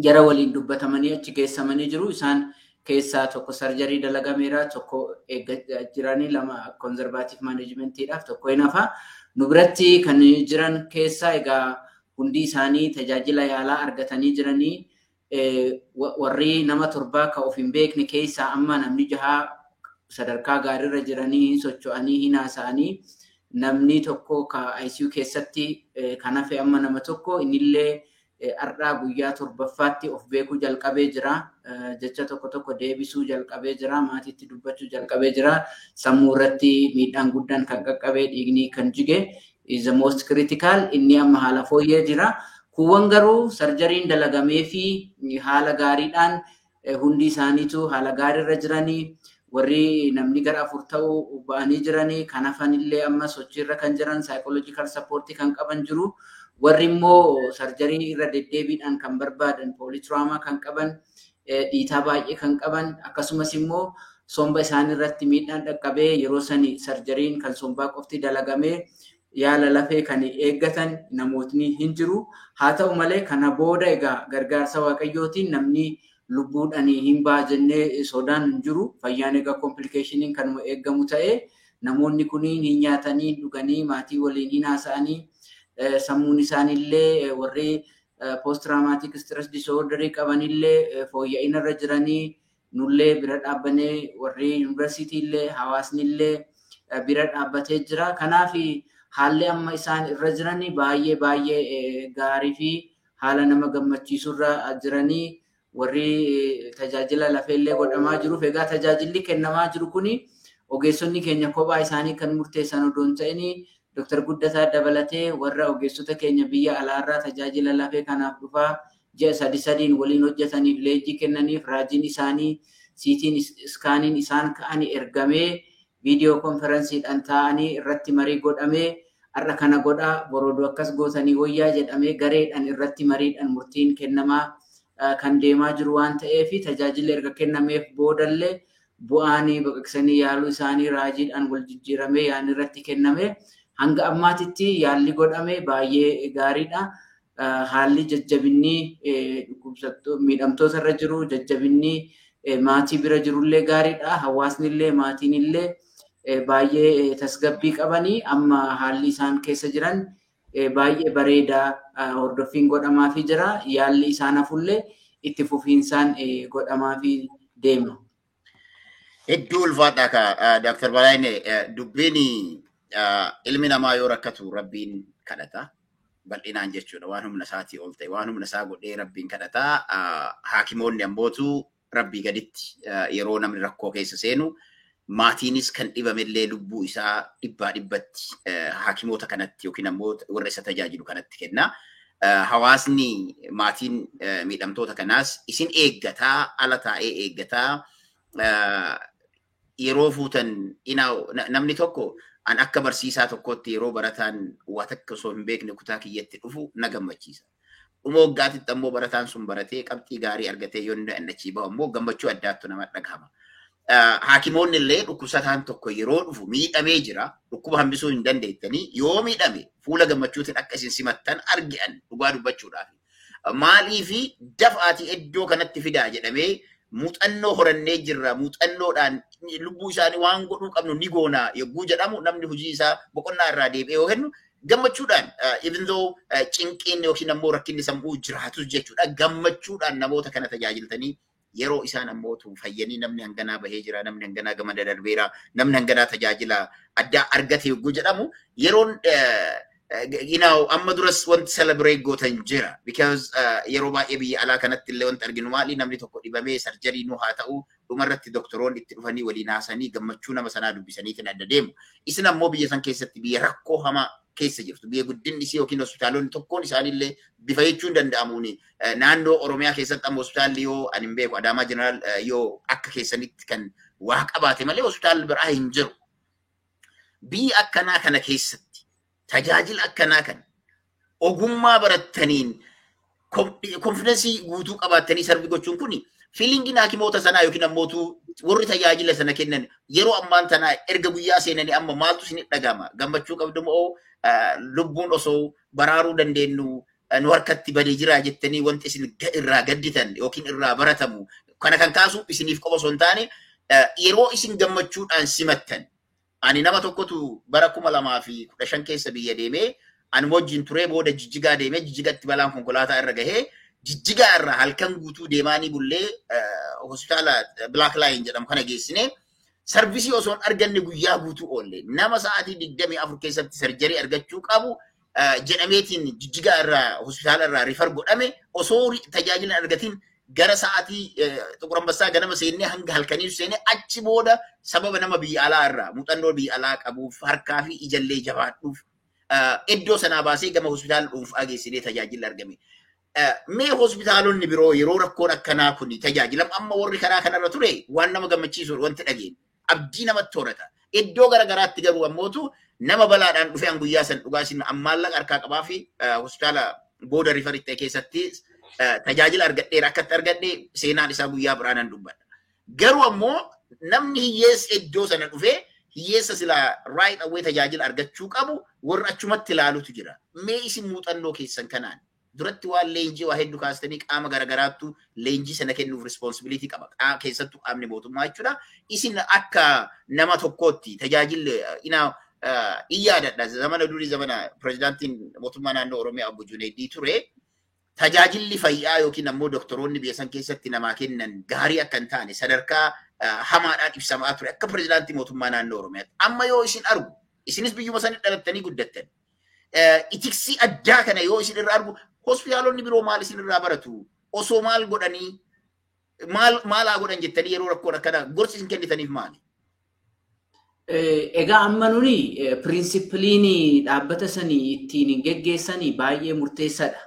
Speaker 3: jara waliin dubbatamanii achi geessamanii jiru. Isaan keessaa tokko sarjarii dalagameera, tokko eeggachaa jiranii, 2 conservative managementiidhaaf, tokko hin hafa. Nu biratti kan jiran keessaa egaa hundi isaanii tajaajila yaalaa argatanii jiranii. Warri nama 7 ka of hin beekne keessaa amma namni 6 sadarkaa gaariirra jiranii socho'anii hin haasa'anii, namni tokko ka ICU keessatti kan hafe amma nama tokko innillee har'aa guyyaa 7ffaatti of beekuu jalqabee jira. Jecha tokko tokko deebisuu jalqabee jira. Maatiitti dubbachuu jalqabee jira. Sammuu irratti miidhaan guddaan kan qaqqabee dhiigni kan jige is the most critical. Inni amma haala fooyyee jira. Kuuwwan garuu sarjariin dalagamee fi haala gaariidhaan hundi isaaniitu haala gaariirra jiranii warri namni gara 4 ta'u ba'anii jiranii kan hafanillee amma sochiirra kan jiran saayikoloojikaal sappoortii kan qaban jiru. Warri immoo sarjarii irra deddeebiidhaan kan barbaadan poolitiraamaa kan qaban dhiitaa baay'ee kan qaban akkasumas immoo somba isaanii irratti miidhaan dhaqqabee yeroo sani sarjariin kan sombaa qofti dalagamee yaala lafee kan eeggatan namootni hin jiru. Haa ta'u malee kana booda egaa gargaarsa waaqayyootiin namni lubbuudhaan hin ba'a jennee sodaan hin jiru. Fayyaan egaa komplikeeshiniin kanuma eeggamu ta'ee namoonni kuniin hin nyaatanii dhuganii maatii waliin hin haasa'anii sammuun isaaniillee warri post traumatic stress disorder qabanillee fooyya'ina irra jiranii nullee bira dhaabbanee warri yuunivarsiitiillee hawaasnillee bira dhaabbatee jira. Kanaaf haalli amma isaan irra jiranii baay'ee baay'ee gaarii fi haala nama gammachiisurra jiranii warri tajaajila lafeellee godhamaa jiruuf egaa tajaajilli kennamaa jiru kuni ogeessonni keenya kophaa isaanii kan murteessan odoo hin ta'in Dr. Guddataa dabalatee warra ogeessota keenya biyya alaarraa tajaajila lafee kanaaf dhufaa ji'a 3-3 waliin hojjetaniif leenjii kennaniif raajiin isaanii siitiin iskaaniin isaan ka'anii ergamee viidiyoo konferensiidhaan taa'anii irratti marii godhamee har'a kana godhaa borodoo akkas gootanii wayyaa jedhamee gareedhaan irratti mariidhaan murtiin kennamaa kan deemaa jiru waan ta'eef tajaajila erga kennameef boodallee bu'aan baqaqsanii yaaluu isaanii raajiidhaan wal jijjiiramee yaanni irratti kenname hanga ammaatitti yaalli godhame baay'ee gaariidha. Haalli jajjabinni miidhamtoota irra jiru jajjabinni maatii bira jirullee gaariidha. Hawaasnillee maatiinillee baay'ee tasgabbii qabanii amma haalli isaan keessa jiran baay'ee bareedaa hordoffiin godhamaafii jira. Yaalli isaan hafullee itti fufiinsaan godhamaafii deema.
Speaker 1: Hedduu ulfaadha ka Dr. Balaayine dubbiin ilmi namaa yoo rakkatu rabbiin kadhata. Bal'inaan jechuudha waan humna isaatii ol ta'e waan humna isaa godhee rabbiin kadhata. Haakimoonni ammootu rabbii gaditti yeroo namni rakkoo keessa seenu maatiinis kan dhibamellee lubbuu isaa dhibbaa dhibbatti haakimoota kanatti yookiin ammoo warra isa tajaajilu kanatti kenna. Hawaasni maatiin miidhamtoota kanaas isin eeggataa ala taa'ee eeggataa yeroo fuutan namni tokko an akka barsiisaa tokkotti yeroo barataan waa takka osoo hin beekne kutaa kiyyatti dhufu na gammachiisa. Dhuma waggaatitti ammoo barataan sun baratee qabxii gaarii argatee yoo inni achii bahu ammoo gammachuu addaattu nama dhagahama. Haakimoonni illee dhukkubsataan tokko yeroo dhufu miidhamee jira. Dhukkuba hambisuu hin dandeettanii yoo miidhame fuula gammachuutiin akka isin simattan argi'an dhugaa dubbachuudhaaf. Maaliifi dafaatii iddoo kanatti fidaa jedhamee muuxannoo horannee jirra. Muuxannoodhaan lubbuu isaanii waan godhuu qabnu ni goona yogguu jedhamu namni hojii isaa boqonnaa irraa deebi'ee yoo kennu gammachuudhaan even though cinqiin yookiin ammoo rakkinni sammuu jiraatus jechuudha. Gammachuudhaan namoota kana tajaajiltanii yeroo isaan ammoo fayyanii namni hanganaa bahee jira, namni hanganaa gamada darbeera, namni hanganaa tajaajila addaa argate yogguu jedhamu yeroon amma duras wanti celebrate gootan jira. Because yeroo baay'ee biyya alaa kanatti illee wanti arginu maali namni tokko dhibamee sarjarii nu haa ta'u dhumarratti doktoroonni itti dhufanii waliin haasanii gammachuu nama sanaa dubbisaniitiin adda deemu. Isin ammoo biyya san keessatti biyya rakkoo hamaa keessa jirtu. Biyya guddinni isii yookiin hospitaalonni tokkoon isaaniillee bifa jechuun danda'amuun naannoo Oromiyaa keessatti amma hospitaalli yoo ani hin beeku Adaamaa Jeneraal yoo akka keessanitti kan waa qabaate malee hospitaalli biraa hin jiru. Biyya akkanaa kana keessatti tajaajila akkanaa kana ogummaa barattaniin konfidensii guutuu qabaattanii sarbi gochuun kuni fiilingiin haakimoota sanaa yookiin ammootu warri tajaajila sana kennan yeroo ammaan tanaa erga guyyaa seenanii amma maaltu isin dhagama gammachuu qabdu moo lubbuun osoo baraaruu dandeenyu nu harkatti badee jira jettanii wanti isin irraa gadditan yookiin irraa baratamu kana kan kaasu isiniif qofa osoo hin taane yeroo isin gammachuudhaan simattan ani nama tokkotu bara 2015 keessa biyya deemee ani wajjin turee booda jijjigaa deemee jijjigatti balaan konkolaataa irra gahee jijjigaa irraa halkan guutuu deemaanii bullee hospitaala Black Lion jedhamu kana geessine sarvisii osoo hin arganne guyyaa guutuu oolle nama sa'aatii 24 keessatti sarjarii argachuu qabu jedhameetiin jijjigaa irraa hospitaala irraa rifar godhame osoo tajaajila argatiin gara sa'aatii Xuqur Ambassaa ganama seennee hanga halkanii seennee achi booda sababa nama biyya alaa irraa muuxannoo biyya alaa qabuuf harkaa fi ijallee jabaadhuuf Iddoo sanaa baasee gama hospitaala dhuunfaa geessinee tajaajila argame. Mee hospitaalonni biroo yeroo rakkoon akkanaa kun tajaajilamu amma warri karaa kanarra ture waan nama gammachiisu wanti dhageenye abdii namatti horata. Iddoo garaagaraatti garuu ammootu nama balaadhaan dhufe an guyyaa san dhugaa isin maallaqa harkaa qabaa fi hospitaala booda refer ta'e keessatti tajaajila argadheera akkatti argadhe seenaan isaa guyyaa biraa nan dubbadha. Garuu ammoo namni hiyyeessa iddoo sana dhufee hiyyeessa silaa right away tajaajila argachuu qabu warra achumatti ilaalutu jira. Mee isin muuxannoo keessan kanaan duratti waan leenjii waa hedduu kaastanii qaama garagaraattu leenjii sana kennuuf responsibility qaba. Keessattuu qaamni mootummaa jechuudha. Isin akka nama tokkootti tajaajilli in yaadadha. Zamana durii zamana pirezidaantiin mootummaa naannoo Oromiyaa Obbo Junaydii ture. Tajaajilli fayyaa yookiin ammoo doktoroonni biyya san keessatti namaa kennan gaarii akka hin taane sadarkaa hamaadhaan ibsamaa ture akka pirezidaantii mootummaa naannoo Oromiyaatti. Amma yoo isin argu isinis biyyuma sanii dhalattanii guddattan. Ethics addaa kana yoo isin irraa argu hospitaalonni biroo maal isin irraa baratu? Osoo maal godhanii maal maalaa godhan jettanii yeroo rakkoon akkana gorsi isin kennitaniif maali?
Speaker 3: Egaa amma nuni principleiin dhaabbata sanii ittiin geggeessanii baay'ee murteessaadha.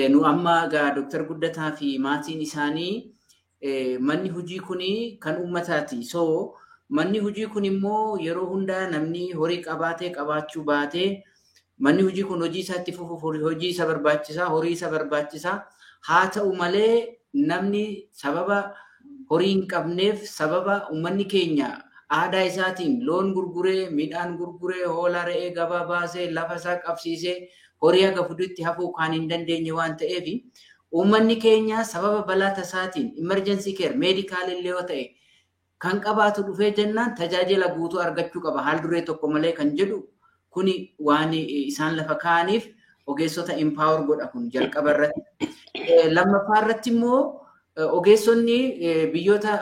Speaker 3: Nu amma egaa Dooktar Guddataa fi maatiin isaanii manni hojii kuni kan uummataati. So manni hojii kun immoo yeroo hundaa namni horii qabaatee qabaachuu baatee manni hojii kun hojii isaatti fufuuf hojii isa barbaachisaa, horii isa barbaachisaa. Haa ta'u malee namni sababa horii hin qabneef sababa uummanni keenya aadaa isaatiin loon gurguree, midhaan gurguree, hoolaa re'ee gabaa baasee, lafa isaa qabsiisee horii haga fidutti hafuu kan hin dandeenye waan ta'eef uummanni keenya sababa balaa tasaatiin emergency care medical illee yoo ta'e kan qabaatu dhufee jennaan tajaajila guutuu argachuu qaba haal duree tokko malee kan jedhu kuni waan isaan lafa kaa'aniif ogeessota empower godha kun jalqaba irratti. Lammaffaa irratti immoo ogeessonni biyyoota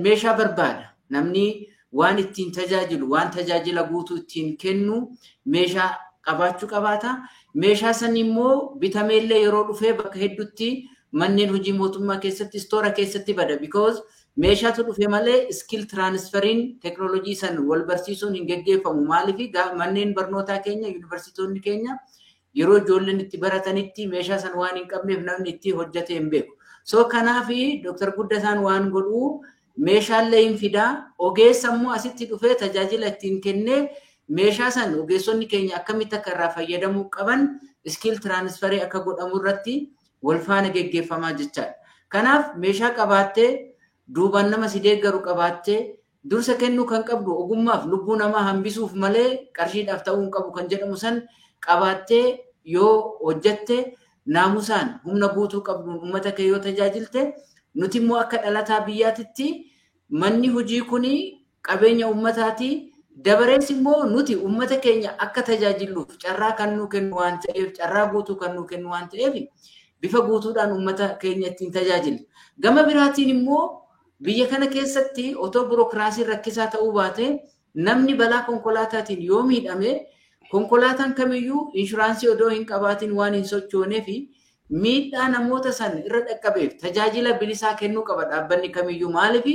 Speaker 3: meeshaa barbaada. Namni waan ittiin tajaajilu, waan tajaajila guutuu ittiin kennu meeshaa qabaachuu qabaata. Meeshaa san immoo bitameellee yeroo dhufee bakka hedduutti manneen hojii mootummaa keessatti store keessatti bada. Because meeshaatu dhufe malee skill transferiin teknoolojii san wal barsiisuun hin geggeeffamu. Maaliif manneen barnootaa keenya, yuunivarsiitonni keenya yeroo ijoolleen itti baratanitti meeshaa san waan hin qabneef namni itti hojjate hin beeku. So kanaaf Dooktar Guddataan waan godhu meeshaalee hin fidaa, ogeessa immoo asitti dhufee tajaajila ittiin kennee meeshaa san ogeessonni keenya akkamitti akka irraa fayyadamuu qaban skill transferii akka godhamu irratti wal faana geggeeffamaa jechaadha. Kanaaf meeshaa qabaattee duubaan nama si deeggaru qabaattee dursa kennuu kan qabdu ogummaaf lubbuu namaa hambisuuf malee qarshiidhaaf ta'uu hin qabu kan jedhamu san qabaattee yoo hojjatte naamusaan humna guutuu qabduun uummata kee yoo tajaajilte nuti immoo akka dhalataa biyyaatitti manni hojii kuni qabeenya uummataati. Dabarees immoo nuti uummata keenya akka tajaajilluuf carraa kan nuu kennu waan ta'eef carraa guutuu kan nuu kennu waan ta'eef bifa guutuudhaan uummata keenya ittiin tajaajilla. Gama biraatiin immoo biyya kana keessatti otoo bureaucracyn rakkisaa ta'uu baate namni balaa konkolaataatiin yoo miidhame konkolaataan kamiyyuu insurance odoo hin qabaatiin waan hin sochoonee fi miidhaa namoota san irra dhaqqabeef tajaajila bilisaa kennuu qaba dhaabbanni kamiyyuu. Maaliif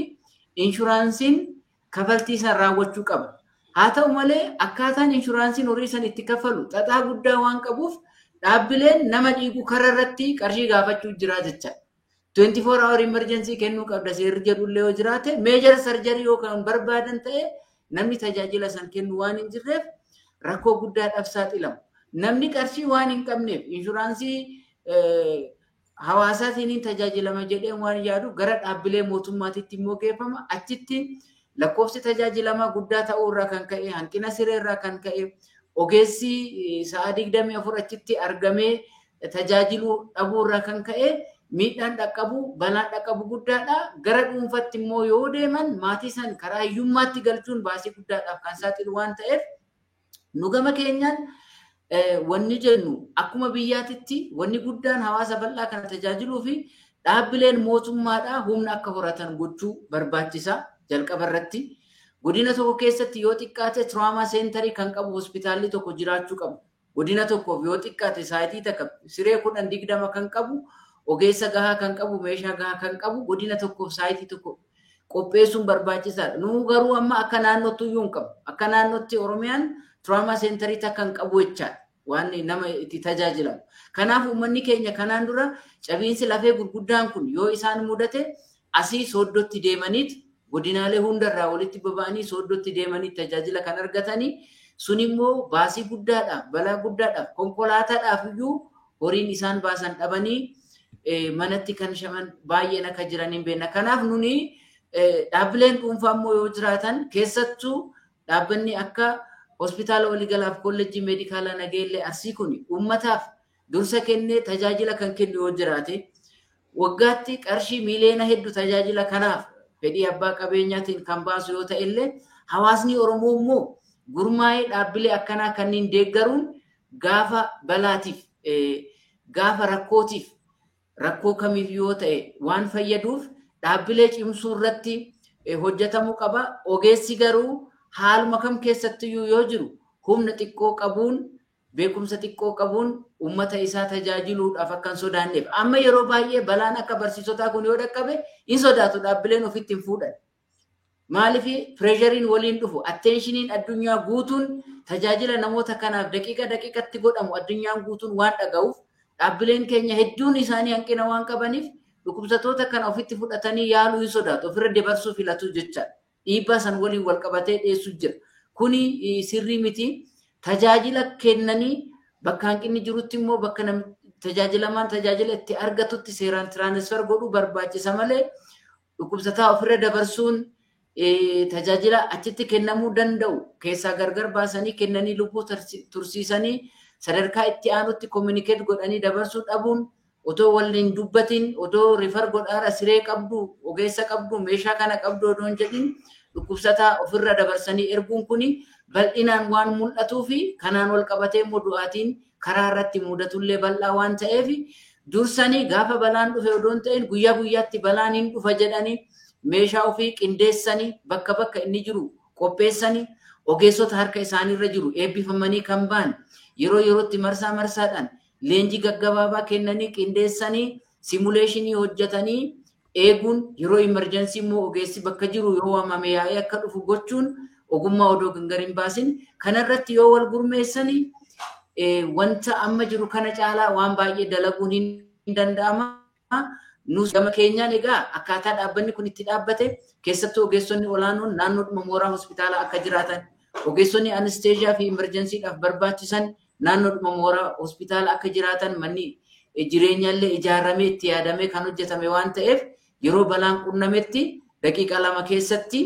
Speaker 3: insuranceiin kafaltii san raawwachuu qaba. Haa ta'u malee akkaataan insuranceiin horii san itti kaffalu xaxaa guddaa waan qabuuf dhaabbileen nama dhiigu karaa irratti qarshii gaafachuu jira jecha. 24 hour emergency kennuu qabda seerri jedhullee yoo jiraate major surgery yoo kan barbaadan ta'e namni tajaajila san kennu waan hin jirreef rakkoo guddaadhaaf saaxilamu. Namni qarshii waan hin qabneef insurance hawaasaatiin tajaajilama jedhee waan yaadu gara dhaabbilee mootummaatitti immoo geeffama. Achitti lakkoofsi tajaajilamaa guddaa ta'uu irraa kan ka'e hanqina siree irraa kan ka'e ogeessi sa'a 24 achitti argamee tajaajiluu dhabuu irraa kan ka'e miidhaan dhaqqabu balaan dhaqqabu guddaadha. Gara dhuunfatti immoo yoo deeman maatii san karaa hiyyummaatti galchuun baasii guddaadhaaf kan saaxilu waan ta'eef nu gama keenyaan wanni jennu akkuma biyyaatitti wanni guddaan hawaasa bal'aa kana tajaajiluu fi dhaabbileen mootummaadhaa humna akka horatan gochuu barbaachisa jalqaba irratti. Godina tokko keessatti yoo xiqqaate trauma center kan qabu hospitaalli tokko jiraachuu qabu. Godina tokkoof yoo xiqqaate site takka siree 10 20 kan qabu ogeessa gahaa kan qabu meeshaa gahaa kan qabu godina tokkoof site tokko qopheessuun barbaachisaadha. Nu garuu amma akka naannootti iyyuu hin qabu. Akka naannootti Oromiyaan Trauma centerii takka hin qabu jechaadha. Waan nama itti tajaajilamu. Kanaaf uummanni keenya kanaan dura cabiinsi lafee gurguddaan kun yoo isaan mudate asii Sooddootti deemaniit godinaalee hundarraa walitti baba'anii Sooddootti deemanii tajaajila kan argatanii sun immoo baasii guddaadhaaf, balaa guddaadhaaf, konkolaataadhaaf iyyuu horiin isaan baasan dhabanii manatti kan shaman baay'een akka jiran hin beekna. Kanaaf nuni dhaabbileen dhuunfaa immoo yoo jiraatan, keessattuu dhaabbanni akka hospitaala waliigalaaf kolleejjii meedikaalaa Nageellee Arsii kun uummataaf dursa kennee tajaajila kan kennu yoo jiraate, waggaatti qarshii miiliyoona hedduu tajaajila kanaaf fedhii abbaa qabeenyaatiin kan baasu yoo ta'e illee, hawaasni Oromoo immoo gurmaa'ee dhaabbilee akkanaa kanneen deeggaruun gaafa balaatiif, gaafa rakkootiif, rakkoo kamiif yoo ta'e waan fayyaduuf dhaabbilee cimsuu irratti hojjetamuu qaba. Ogeessi garuu haaluma kam keessattiyyuu yoo jiru humna xiqqoo qabuun, beekumsa xiqqoo qabuun uummata isaa tajaajiluudhaaf akka hin sodaanneef. Amma yeroo baay'ee balaan akka barsiisotaa kun yoo dhaqqabe hin sodaatu, dhaabbileen ofitti hin fuudhan. Maaliif? Pressureiin waliin dhufu, attentioniin addunyaa guutuun tajaajila namoota kanaaf daqiiqa daqiiqatti godhamu addunyaan guutuun waan dhaga'uuf, dhaabbileen keenya hedduun isaanii hanqina waan qabaniif dhukkubsattoota kana ofitti fudhatanii yaaluu hin sodaatu, ofirra dabarsuu filatu jechaadha. Dhiibbaa san waliin wal qabatee dhiyeessu jira. Kuni sirrii miti. Tajaajila kennanii bakka hanqinni jirutti immoo bakka tajaajilamaan tajaajila itti argatutti seeraan transfer godhuu barbaachisa malee, dhukkubsataa ofirra dabarsuun, tajaajila achitti kennamuu danda'u keessaa gargar baasanii kennanii lubbuu tursiisanii sadarkaa itti aanutti communicate godhanii dabarsuu dhabuun, otoo waliin dubbatin, otoo refer godhaara, siree qabdu, ogeessa qabdu, meeshaa kana qabdu odoo hin jedhin dhukkubsataa ofirra dabarsanii erguun kuni bal'inaan waan mul'atuu fi kanaan wal qabatee immoo du'aatiin karaa irratti mudatullee bal'aa waan ta'eef, dursanii gaafa balaan dhufe odoo hin ta'in guyyaa guyyaatti balaan hin dhufa jedhanii meeshaa ofii qindeessanii, bakka bakka inni jiru qopheessanii, ogeessota harka isaaniirra jiru eebbifamanii kan ba'an yeroo yerootti marsaa marsaadhaan leenjii gaggabaabaa kennanii, qindeessanii, simulationii hojjetanii eeguun, yeroo emergency immoo ogeessi bakka jiru yoo waamame yaa'ee akka dhufu gochuun, ogummaa odoo gargar hin baasin kanarratti yoo wal gurmeessanii wanta amma jiru kana caalaa waan baay'ee dalaguun hin danda'ama. Nus gama keenyaan egaa akkaataa dhaabbanni kun itti dhaabbate keessattuu ogeessonni olaanoon naannoodhuma mooraa hospitaalaa akka jiraatan, ogeessonni anesthesia fi emergencydhaaf barbaachisan naannoodhuma mooraa hospitaalaa akka jiraatan, manni jireenyaallee ijaaramee itti yaadamee kan hojjetame waan ta'eef, yeroo balaan qunnametti daqiiqa 2 keessatti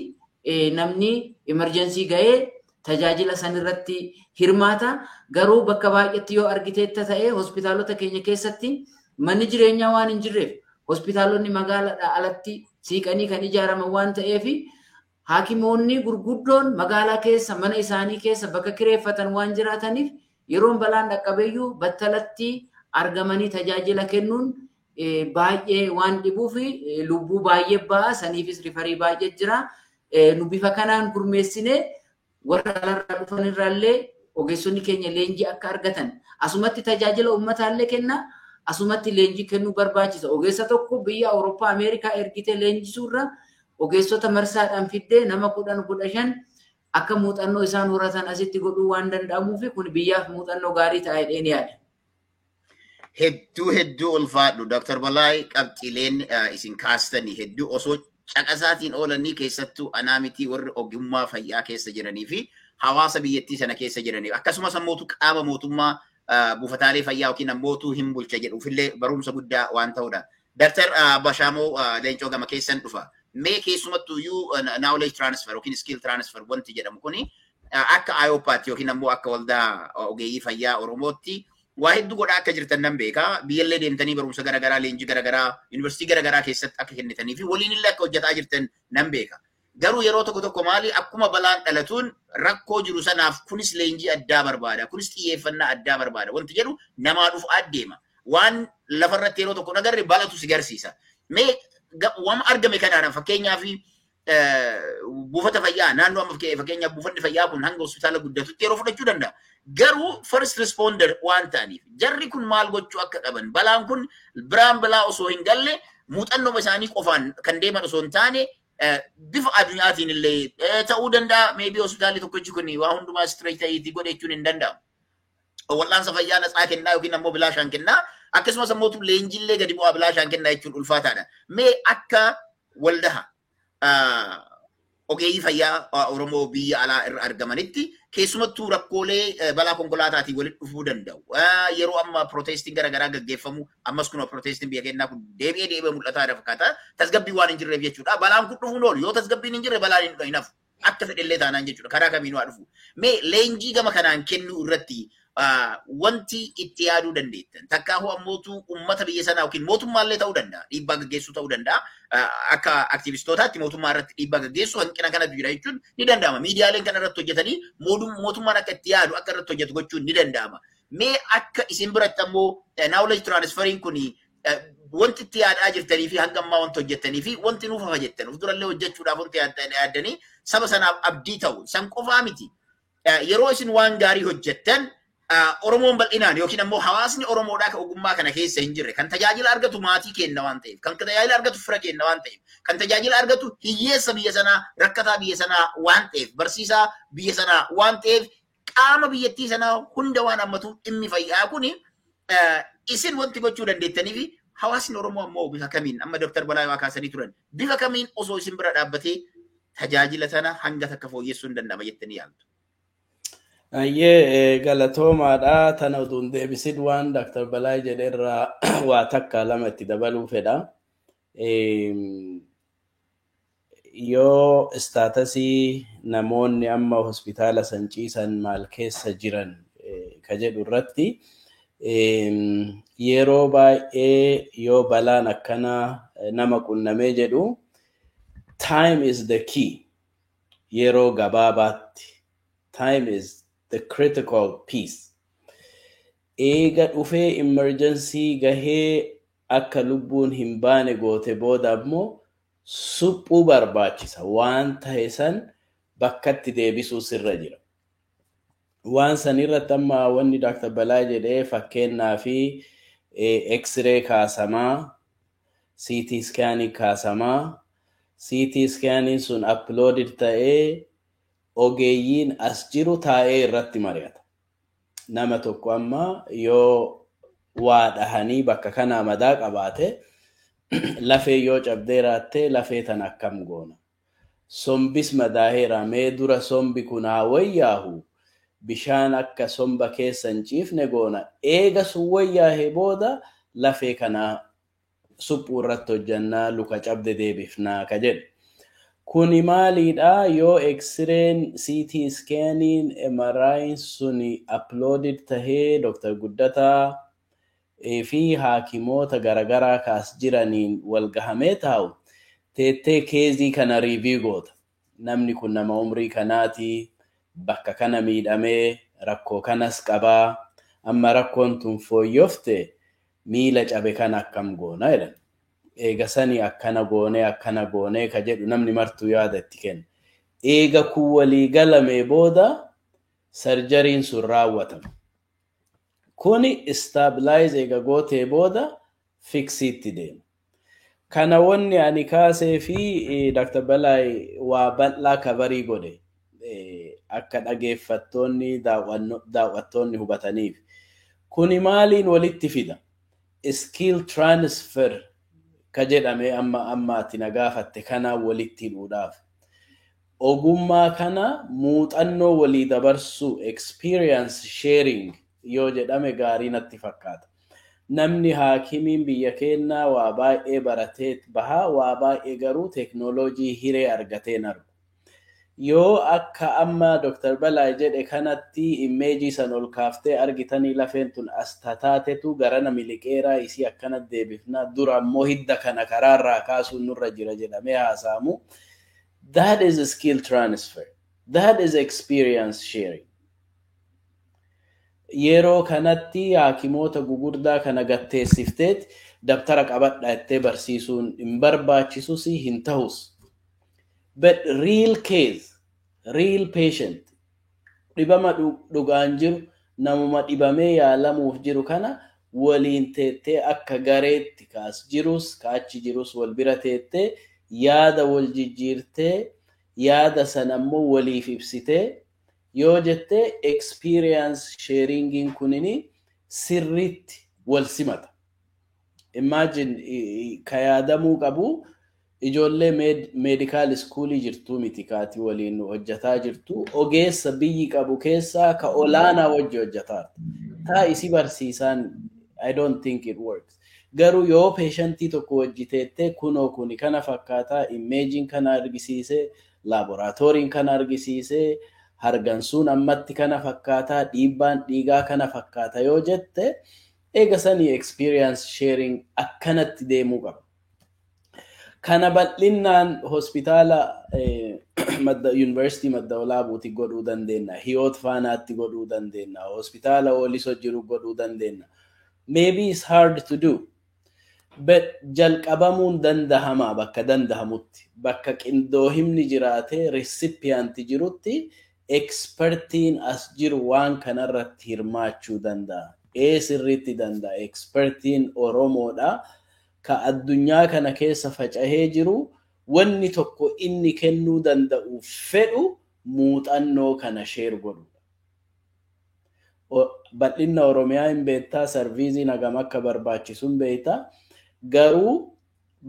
Speaker 3: namni emergency ga'ee tajaajila sanirratti hirmaata. Garuu bakka baay'eetti yoo argiteetta ta'e, hospitaalota keenya keessatti manni jireenyaa waan hin jirreef, hospitaalonni magaalaadhaa alatti siiqanii kan ijaaraman waan ta'eef, haakimoonni gurguddoon magaalaa keessa mana isaanii keessa bakka kireeffatan waan jiraataniif, yeroon balaan dhaqqabeeyyuu battalatti argamanii tajaajila kennuun baay'ee waan dhibuuf lubbuu baay'ee ba'a, saniifis referii baay'ee jira. Nu bifa kanaan gurmeessinee warra alarraa dhufan irraallee ogeessonni keenya leenjii akka argatan, asumatti tajaajila uummataallee kenna, asumatti leenjii kennuu barbaachisa. Ogeessa tokko biyya Awurooppaa, Ameerikaa ergitee leenjisuurra ogeessota marsaadhaan fiddee nama 10, 15 akka muuxannoo isaan horatan asitti godhuu waan danda'amuuf, kun biyyaaf muuxannoo gaarii ta'a jedheen yaada.
Speaker 1: Hedduu hedduu ulfaadhu, Dr. Balaay. Qabxiileen isin kaastanii hedduu osoo caqasaatiin oolanii, keessattuu anaa miti, warri ogummaa fayyaa keessa jiranii fi hawaasa biyyattii sana keessa jiranii, akkasumas ammootu qaama mootummaa buufataalee fayyaa yookiin ammootu hin bulcha jedhuufillee barumsa guddaa waan ta'udha. Dr. Bashaamoo Leencoo, gama keessan dhufa. Mee keessumattuu iyyuu knowledge transfer yookiin skill transfer wanti jedhamu kuni akka IOPAatti yookiin ammoo akka Waldaa Ogeeyyii Fayyaa Oromootti waa hedduu godhaa akka jirtan nan beeka. Biyyallee deemtanii barumsa garaagaraa, leenjii garaagaraa, yuunivarsiitii garaagaraa keessatti akka kennitanii fi waliin illee akka hojjetaa jirtan nan beeka. Garuu yeroo tokko tokko maali, akkuma balaan dhalatuun rakkoo jiru sanaaf kunis leenjii addaa barbaada, kunis xiyyeeffannaa addaa barbaada. Wanti jedhu namaa dhufu adeema. Waan lafarratti yeroo tokko nagarre balatu si garsiisa. Mee waan argame kanaan, fakkeenyaaf buufata fayyaa naannoo amma, fakkeenyaaf buufanni fayyaa kun hanga hospitaala guddatutti yeroo fudhachuu danda'a. Garuu first responder waan ta'aniif jarri kun maal gochuu akka qaban, balaan kun biraan balaa osoo hin galle, muuxannoo isaanii qofaan kan deeman osoo hin taane Bifa addunyaatiin illee ta'uu danda'a. Maybe hospitaalli tokkichi kun waa hundumaa straight ta'eetii godhe jechuun hin danda'amu. Wal'aansa fayyaa natsaa kennaa yookiin ammoo bilaashaan kennaa, akkasumas ammoo leenjiillee gadi bu'aa bilaashaan kennaa jechuun ulfaataadha. Mee akka waldaha ogeeyyii fayyaa Oromoo biyya alaa irra argamanitti, keessumattuu rakkoolee balaa konkolaataatiin walitti dhufuu danda'u. Yeroo amma protestiin garaagaraa gaggeeffamu, ammas kun protestiin biyya keenyaa kun deebi'ee deebi'ee mul'ataa jira fakkaata. Tasgabbii waan hin jirreef jechuudha. Balaan kun dhufuun oolu, yoo tasgabbiin hin jirre balaan hin hafu. Akka fedhellee taanaan jechuudha. Karaa kamiinuu haa dhufu. Mee leenjii gama kanaan kennuu irratti wanti itti yaaduu dandeettan, takkaahuu ammootu uummata biyya sanaa yookiin mootummaallee ta'uu danda'a, dhiibbaa gaggeessuu ta'uu danda'a. Akka aktiivistootaatti mootummaa irratti dhiibbaa gaggeessu, hanqina kanatu jira jechuun ni danda'ama. Miidiyaaleen kana irratti hojjetanii mootummaan akka itti yaadu, akka irratti hojjetu gochuun ni danda'ama. Mee akka isin biratti ammoo knowledge transferiin kun wanti itti yaadaa jirtanii fi hanga ammaa wanti hojjettanii fi wanti nuuf hafa jettan, of durallee hojjechuudhaaf wanti yaaddanii saba sanaaf abdii ta'u san qofaa miti. Yeroo isin waan gaarii hojjettan, Oromoon bal'inaan yookiin ammoo hawaasni Oromoodhaa kan ogummaa kana keessa hin jirre, kan tajaajila argatu maatii kenna waan ta'eef, kan tajaajila argatu fira kenna waan ta'eef, kan tajaajila argatu hiyyeessa biyya sanaa, rakkataa biyya sanaa waan ta'eef, barsiisaa biyya sanaa waan ta'eef, qaama biyyattii sanaa hunda waan hammatuuf, dhimmi fayyaa kuni isin wanti gochuu dandeettanii fi hawaasni Oromoo ammoo bifa kamiin, amma Dr. Balaa waa kaasanii turan, bifa kamiin osoo isin bira dhaabbatee tajaajila sana hanga takka fooyyessuu hin danda'ama jettanii yaaltu?
Speaker 2: Ayyee, galatoomaadha. Tana utuun deebisin waan Dr. Balaa jedherraa waa takka lama itti dabaluu fedha. Yoo statusii namoonni amma hospitaala san ciisan maal keessa jiran ka jedhu irratti, yeroo baay'ee yoo balaan akkanaa nama qunnamee jedhu, time is the key. Yeroo gabaabaatti time is the critical piece. Eega dhufee emergency gahee akka lubbuun hin baane goote booda ammoo suphuu barbaachisa. Waan tahe san bakkatti deebisuu sirra jira. Waan san irratti amma wanni Dr. Balaa jedhee, fakkeenyaa fi X-ray kaasamaa, CT scanning kaasamaa, CT scanning sun uploaded ta'ee ogeeyyiin as jiru taa'ee irratti mari'ata. Nama tokko amma yoo waa dhahanii bakka kanaa madaa qabaate, lafee yoo cabdee raatte, lafee tana akkam goona? Sombis madaaheera, mee dura sombi kun haa wayyaahu, bishaan akka somba keessa hin ciifne goona. Eega sun wayyaahee booda lafee kana suphuu irratti hojjannaa, luka cabde deebifnaa ka jedhu. Kuni maaliidha? Yoo X-rayn, CT scanning, MRI suni uploaded tahee Dr. Guddataa fi haakimoota garaagaraa kaas jiraniin wal gahamee taa'u, teettee caseii kana review goota. Namni kun nama umrii kanaati, bakka kana miidhamee, rakkoo kanas qabaa, amma rakkoon tun fooyyofte, miila cabe kana akkam goona jedhan. Eega sanii akkana goonee, akkana goonee ka jedhu namni martuu yaada itti kenna. Eega kun walii galame booda surgeryn sun raawwatama. Kuni stabilize eega gootee booda fixiitti deema. Kana wanni ani kaasee fi Dr. Balaay waa bal'aa coverii godhe akka dhageeffattoonni, daawwattoonni hubataniif. Kuni maaliin walitti fida? Skill transfer ka jedhame amma ati na gaafatte kanaan walitti hidhuudhaaf. Ogummaa kana muuxannoo walii dabarsuu, experience sharing yoo jedhame gaarii natti fakkaata. Namni haakimiin biyya keenyaa waa baay'ee baratee bahaa, waa baay'ee garuu teeknooloojii hiree argateen argu. Yoo akka amma Dr. Balaa jedhe kanatti imageii san ol kaaftee argitanii, lafeen tun as tataatetu garana miliqeeraa, isii akkana deebifnaa, dura ammoo hidda kana karaarraa kaasuun nurra jira jedhamee haasa'amu. That is a skill transfer. That is experience sharing. Yeroo kanatti haakimoota gugurdaa kana gatteessifteet dabtara qabadha jettee barsiisuun hin barbaachisus, hin ta'us. But real case, real patient, dhibama dhugaan jiru, namuma dhibamee yaalamuuf jiru kana waliin teettee akka gareetti kaas jirus ka achi jirus wal bira teettee Yaada wal jijjiirtee, yaada sana ammoo waliif ibsitee yoo jettee, experience sharingiin kunini sirriitti wal simata. Imagine, ka yaadamuu qabu ijoollee medical schoolii jirtuu miti kaati waliin hojjataa jirtu, ogeessa biyyi qabu keessaa ka olaanaa wajji hojjataa. Taa isi barsiisaan, I don't think it works. Garuu yoo patientii tokko wajji teettee, kunoo kuni kana fakkaataa, imageiin kana argisiisee, laaboraatooriin kana argisiisee, hargansuun ammatti kana fakkaataa, dhiibbaan dhiigaa kana fakkaata yoo jette, eega sanii experience sharing akkanatti deemuu qaba. Kana bal'innaan hospitaala madda yuunivarsiitii Madda Walaabuutti godhuu dandeenya. Hiyoot Faanaatti godhuu dandeenya. Hospitaala Woliso jiru godhuu dandeenya. Maybe it's hard to do. But jalqabamuun dandahama bakka dandahamutti. Bakka qindoohimni jiraatee recipient jirutti expertiin as jiru waan kanarratti hirmaachuu danda'a. Ee, sirriitti danda'a. Expertiin Oromoodha. Ka addunyaa kana keessa facahee jiru, wanni tokko inni kennuu danda'u fedhu muuxannoo kana share godhudha. Bal'inna Oromiyaa hin beektaa, serviceiin hagam akka barbaachisu hin beektaa. Garuu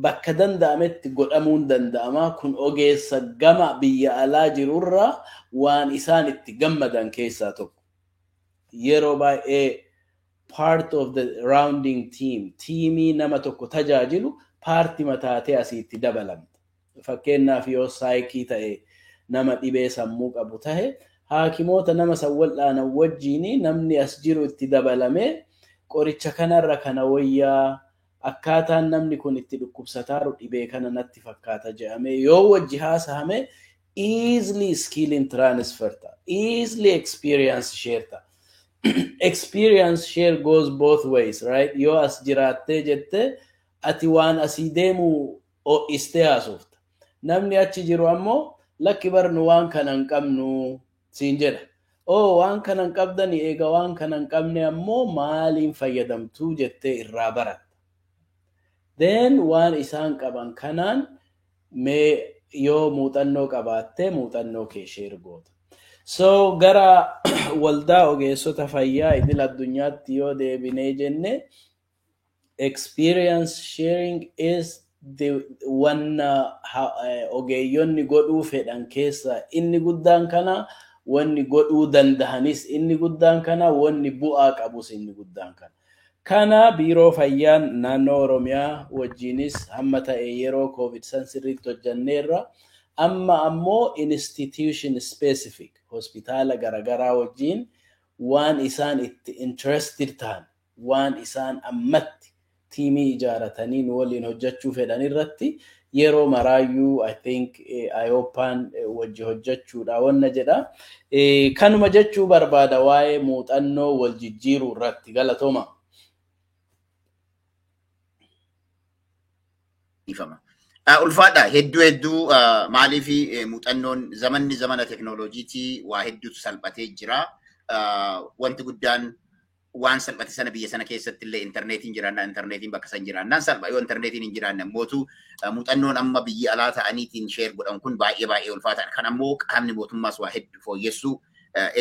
Speaker 2: bakka danda'ametti godhamuun danda'ama. Kun ogeessa gama biyya alaa jirurraa waan isaan itti gammadan keessaa tokko. Yeroo baay'ee part of the rounding team, tiimii nama tokko tajaajilu partii mataatee asiitti dabalamta. Fakkeenyaaf, yoo psychii ta'e, nama dhibee sammuu qabu tahe, haakimoota nama san wal'aanan wajjiin namni as jiru itti dabalamee, qoricha kanarra kana wayyaa, akkaataan namni kun itti dhukkubsataaru dhibee kana natti fakkaata jedhamee yoo wajji haasahame, easily skilling transfer ta'a. Easily experience share ta'a. Experience share goes both ways, right? Yoo as jiraattee jette, ati waan asii deemu ho'istee haasofta. Namni achi jiru ammoo, lakki, barnu waan kana hin qabnu siin jedha. Oh, waan kana hin qabdani, eega waan kana hin qabne ammoo maaliin fayyadamtuu jettee irraa baratta. Then waan isaan qaban kanaan mee yoo muuxannoo qabaatte, muuxannoo kee share goota. So gara waldaa ogeessota fayyaa idil addunyaatti yoo deebinee jenne, experience sharing is the wanna ogeeyyonni godhuu fedhan keessa inni guddaan kana, wanni godhuu dandahanis inni guddaan kana, wanni bu'aa qabus inni guddaan kana. Kana biiroo fayyaan naannoo Oromiyaa wajjinis hamma ta'e yeroo COVID san sirriitti hojjanneerra. Amma ammoo institution specific hospitaala garaagaraa wajjiin waan isaan itti interested ta'an, waan isaan ammatti tiimii ijaaratanii nu waliin hojjechuu fedhan irratti yeroo maraayyuu, I think, IOPAN wajji hojjechuudha wanna jedha. Kanuma jechuu barbaada waa'ee muuxannoo wal jijjiiruu irratti. Galatooma.
Speaker 1: Ifama. Ulfaadha, hedduu hedduu. Maaliif, muuxannoon zamanni zamana teknooloojiitii, waa hedduutu salphatee jira. Wanti guddaan waan salphate sana biyya sana keessatti illee intarneetiin jiraannaan, intarneetiin bakka san jiraannaan salpha. Yoo intarneetiin hin jiraanne ammootu muuxannoon amma biyya alaa ta'aniitiin share godhan kun baay'ee baay'ee ulfaataadha. Kan ammoo qaamni mootummaas waa hedduu fooyyessuu,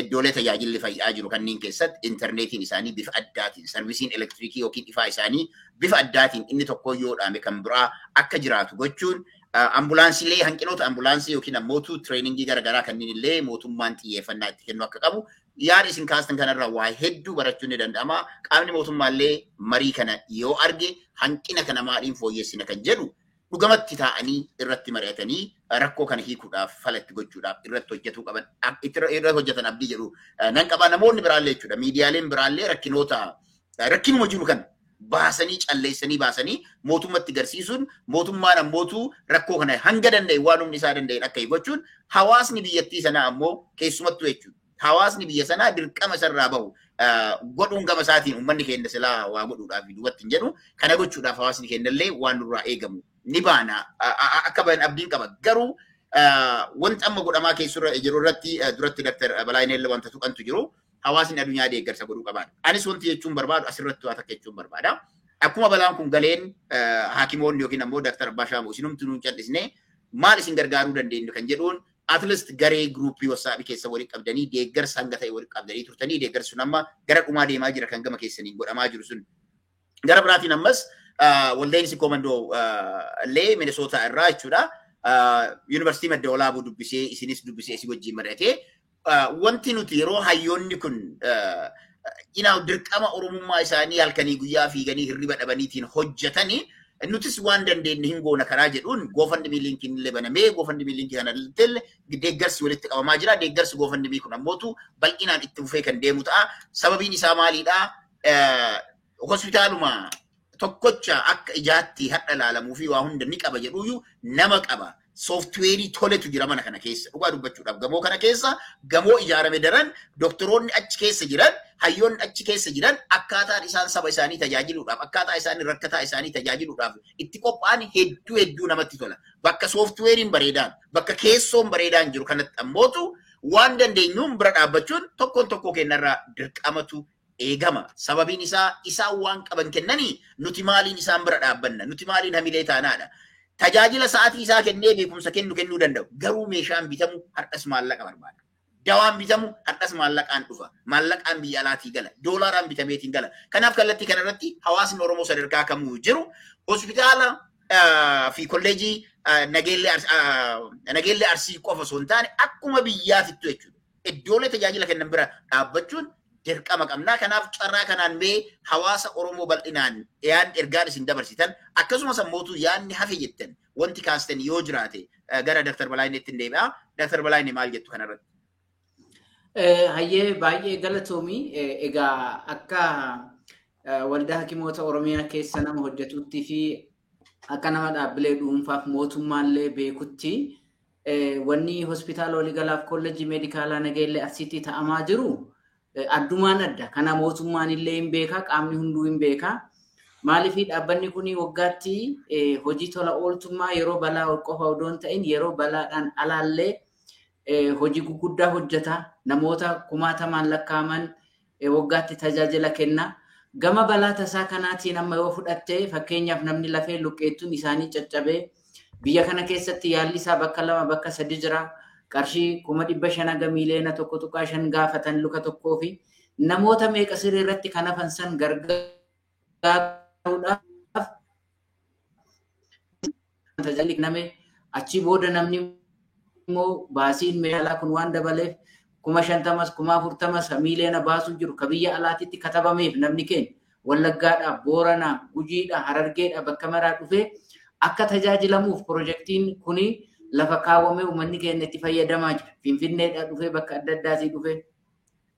Speaker 1: iddoolee tajaajilli fayyaa jiru kanneen keessatti intarneetiin isaanii bifa addaatiin, serviceiin elektirikii yookiin ifaa isaanii bifa addaatiin, inni tokko yoo dhaame kan biraa akka jiraatu gochuun, ambulaansiilee, hanqinoota ambulaansii yookiin ammootu trainingii garaagaraa kanneen illee mootummaan xiyyeeffannaa itti kennu akka qabu yaada isin kaastan kanarraa waa hedduu barachuun ni danda'ama. Qaamni mootummaallee marii kana yoo arge, hanqina kana maaliin fooyyessina kan jedhu dhugamatti taa'anii irratti mari'atanii rakkoo kana hiikuudhaaf falatti gochuudhaaf irratti hojjetuu qaban, irratti hojjetan abdii jedhu nan qaba. Namoonni biraallee jechuudha, miidiyaaleen biraallee rakkinoota, rakkinuma jiru kana baasanii, calleessanii baasanii mootummatti garsiisuun, mootummaan ammootu rakkoo kana hanga danda'e, waan humni isaa danda'een akka gochuun, hawaasni biyyattii sanaa ammoo keessumattuu jechuudha. Hawaasni biyya sanaa dirqama isarraa bahu godhuun, gama isaatiin uummanni keenya silaa waa godhuudhaaf duubatti hin jedhu. Kana gochuudhaaf hawaasni keenya illee waan nurraa eegamu ni baana akka bahan abdiin qaba. Garuu wanti amma godhamaa keessurra jiru irratti duratti Dr. Balaayineel wanta tuqantu jiru, hawaasni addunyaa deeggarsa godhuu qabaadha. Anis wanti jechuun barbaadu asirratti waa takka jechuun barbaada. Akkuma balaan kun galeen haakimoonni yookiin ammoo Dr. Abbaa Shaamboo isinumtu nuun callisnee maal isin gargaaruu dandeenyu kan jedhuun at least garee groupii WhatsApp keessa walitti qabdanii deeggarsa hanga ta'e walitti qabdanii turtanii deeggarsi sun amma gara dhumaa deemaa jira kan gama keessaniin godhamaa jiru sun. Gara biraatiin ammas waldeen isin koomandoo illee Minnesota irraa jechuudha. Yuunivarsiitii Madda Walaabuu dubbisee isinis dubbisee isin wajjin mari'atee wanti nuti yeroo hayyoonni kun dirqama Oromummaa isaanii halkanii guyyaa fiiganii hirriba dhabaniitiin hojjetanii nutis waan dandeenye hin goona karaa jedhuun GoFundMe linkiin illee banamee GoFundMe linkii kana illee deeggarsi walitti qabamaa jira. Deeggarsi GoFundMe kun ammootu bal'inaan itti fufee kan deemu ta'a. Sababiin isaa maalidhaa? Hospitaaluma tokkocha akka ijaatti hadha laalamuu fi waa hunda ni qaba jedhuyyuu nama qaba. Sooftiweerii toletu jira mana kana keessa. Dhugaa dubbachuudhaaf gamoo kana keessa gamoo ijaarame daran doktoroonni achi keessa jiran hayyoonni achi keessa jiran akkaataan isaan saba isaanii tajaajiluudhaaf akkaataa isaan rakkataa isaanii tajaajiluudhaaf itti qophaa'an hedduu hedduu namatti tola. Bakka sooftiweeriin bareedaan bakka keessoon bareedaan jiru kanatti ammootu waan dandeenyuun bira dhaabbachuun tokkoon tokkoo keenyarraa dirqamatu eegama. Sababiin isaa isaan waan qaban kennanii nuti maaliin isaan bira dhaabbanna nuti maaliin hamilee taanaadha. Tajaajila sa'aatii isaa kennee beekumsa kennu kennuu danda'u. Garuu meeshaan bitamu har'as maallaqa barbaada. Dawaan bitamu har'as maallaqaan dhufa. Maallaqaan biyya alaatii gala. Doolaaraan bitameetiin gala. Kanaaf kallattii kanarratti hawaasni Oromoo sadarkaa kamuu jiru hospitaala fi kolleejii Nageellee Arsii qofa osoo hin taane akkuma biyyaatittu jechuudha. Iddoolee tajaajila kennan bira dhaabbachuun dirqama qabnaa. Kanaaf carraa kanaan mee hawaasa Oromoo bal'inaan ergaan isin dabarsitan akkasumas ammootu yaadni hafe jettan wanti kaastan yoo jiraate gara Dr. Balaayineetti hin deebi'a. Dr. Balaayinee maal jettu kanarratti?
Speaker 3: Hayyee baay'ee galatoomii. Egaa akka waldaa hakimoota Oromiyaa keessa nama hojjetutti fi akka nama dhaabbilee dhuunfaaf mootummaallee beekutti wanni hospitaala waliigalaaf kolleejjii meedikaalaa Nageellee Arsiitti ta'amaa jiru addumaan adda. Kana mootummaan illee hin beekaa, qaamni hunduu hin beekaa. Maaliif dhaabbanni kun waggaatti hojii tola ooltummaa yeroo balaa qofa odoo hin ta'in yeroo balaadhaan alaallee hojii guguddaa hojjeta. Namoota kumaatamaan lakkaa'aman waggaatti tajaajila kenna. Gama balaa tasaa kanaatiin amma yoo fudhatte fakkeenyaaf namni lafee luqqeettuun isaanii caccabee biyya kana keessatti yaalli isaa bakka 2 bakka 3 jira. Qarshii 500,000 haga miiliyoona 1.5 gaafatan luka tokkoo fi namoota meeqa siree irratti kan hafan san gargaaruudhaaf tajaajilli kenname. Achi booda namni immoo baasiin meeshaalee kun waan dabaleef 50,000 40,000 miiliyoona baasuu jiru ka biyya alaatitti katabameef namni keenya Wallaggaadhaa, Booranaa, Gujiidhaa, Harargeedhaa bakka maraa dhufee akka tajaajilamuuf pirojektiin kuni lafa kaawwamee uummanni keenya itti fayyadamaa jira. Finfinneedhaa dhufee bakka adda addaatii dhufee.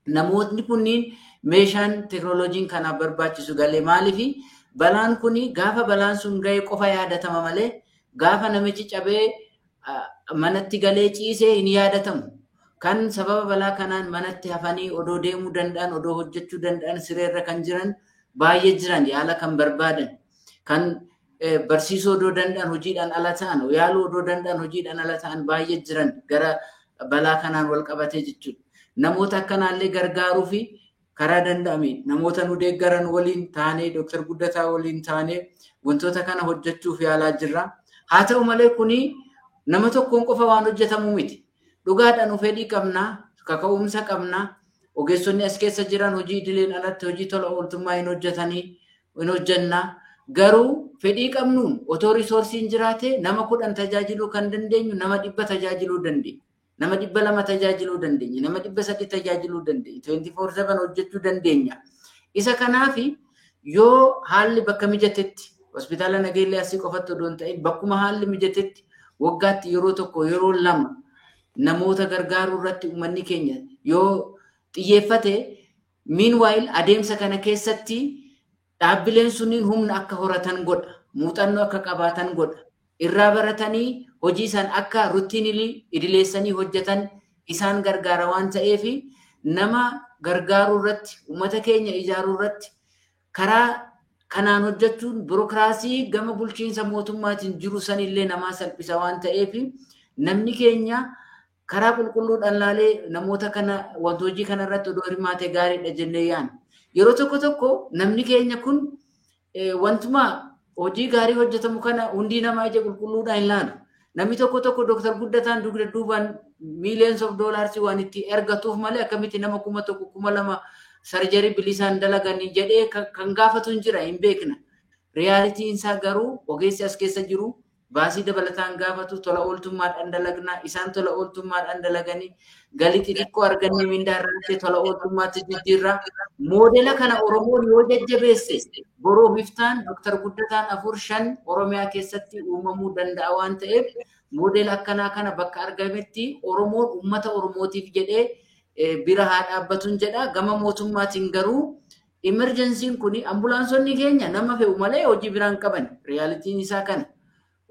Speaker 3: Namootni kunniin meeshaan teekinooloojiin kanaaf barbaachisu galee maaliifi balaan kuni gaafa balaan sun ga'e qofa yaadatama malee gaafa namichi cabee manatti galee ciisee hin yaadatamu. Kan sababa balaa kanaan manatti hafanii odoo deemuu danda'an, odoo hojjechuu danda'an sireerra kan jiran baay'ee jiran yaala kan barbaadan kan barsiisuu odoo danda'an hojiidhaan ala ta'an, yaaluu odoo danda'an hojiidhaan ala ta'an baay'ee jiran gara balaa kanaan wal qabatee jechuudha. Namoota akkanaallee gargaaruu fi karaa danda'ame namoota nu deeggaran waliin taanee Dr. Guddataa waliin taanee wantoota kana hojjechuuf yaalaa jirra. Haa ta'u malee kuni nama tokkoon qofa waan hojjetamu miti. Dhugaadhaan fedhii qabnaa, kaka'umsa qabnaa, ogeessonni as keessa jiran hojii idileen alatti hojii tola ooltummaa hin hojjetanii hin hojjennaa. Garuu fedhii qabnuun otoo riisoorsiin jiraate nama 10 tajaajiluu kan dandeenyu nama 100 tajaajiluu dandeenya. Nama 200 tajaajiluu dandeenya. Nama 300 tajaajiluu dandeenya. 24/7 hojjechuu dandeenya. Isa kanaaf yoo haalli bakka mijatetti hospitaala Nageellee Arsii qofatti odoo hin ta'in bakkuma haalli mijatetti waggaatti yeroo 1 yeroo 2 namoota gargaaruu irratti uummanni keenya yoo xiyyeeffate meanwhile adeemsa kana keessatti dhaabbileen sunniin humna akka horatan godha. Muuxannoo akka qabaatan godha. Irraa baratanii hojii isaan akka rutiinilii idileessanii hojjetan isaan gargaara waan ta'eef nama gargaaruu irratti uummata keenya ijaaruu irratti karaa kanaan hojjechuun birookiraasii gama bulchiinsa mootummaatiin jiru sanillee namaa salphisa waan ta'eef namni keenya karaa qulqulluudhaan laalee namoota kana wantoota hojii kana irratti odoo hirmaate gaariidha jennee yaadna. Yeroo tokko tokko namni keenya kun Wantuma hojii gaarii hojjetamu kana hundi namaa ija qulqulluudhaan hin laalu. Namni tokko tokko Dooktar Guddataan dugda duubaan millions of dollars waan itti ergatuuf malee akkamitti nama 1000 2000 surgery bilisaan dalaganii jedhee kan gaafatu hin jira, hin beekna. Realityn isaa garuu ogeessi as keessa jiru baasii dabalataan gaafatu, tola ooltummaadhaan dalagnaa, isaan tola ooltummaadhaan dalaganii galii xixiqqoo argannee mindaa irraa tola ooltummaatti jijjiirraa. Moodela kana Oromoon yoo jajjabeesse boroo biftaan Dooktar Guddataan 4 5 Oromiyaa keessatti uumamuu danda'a waan ta'eef moodela akkanaa kana bakka argametti Oromoon uummata Oromootiif jedhee bira haa dhaabbatuun jedha. Gama mootummaatiin garuu emergencyn kun ambulaansonni keenya nama fe'u malee hojii biraan qaban, realityn isaa kana.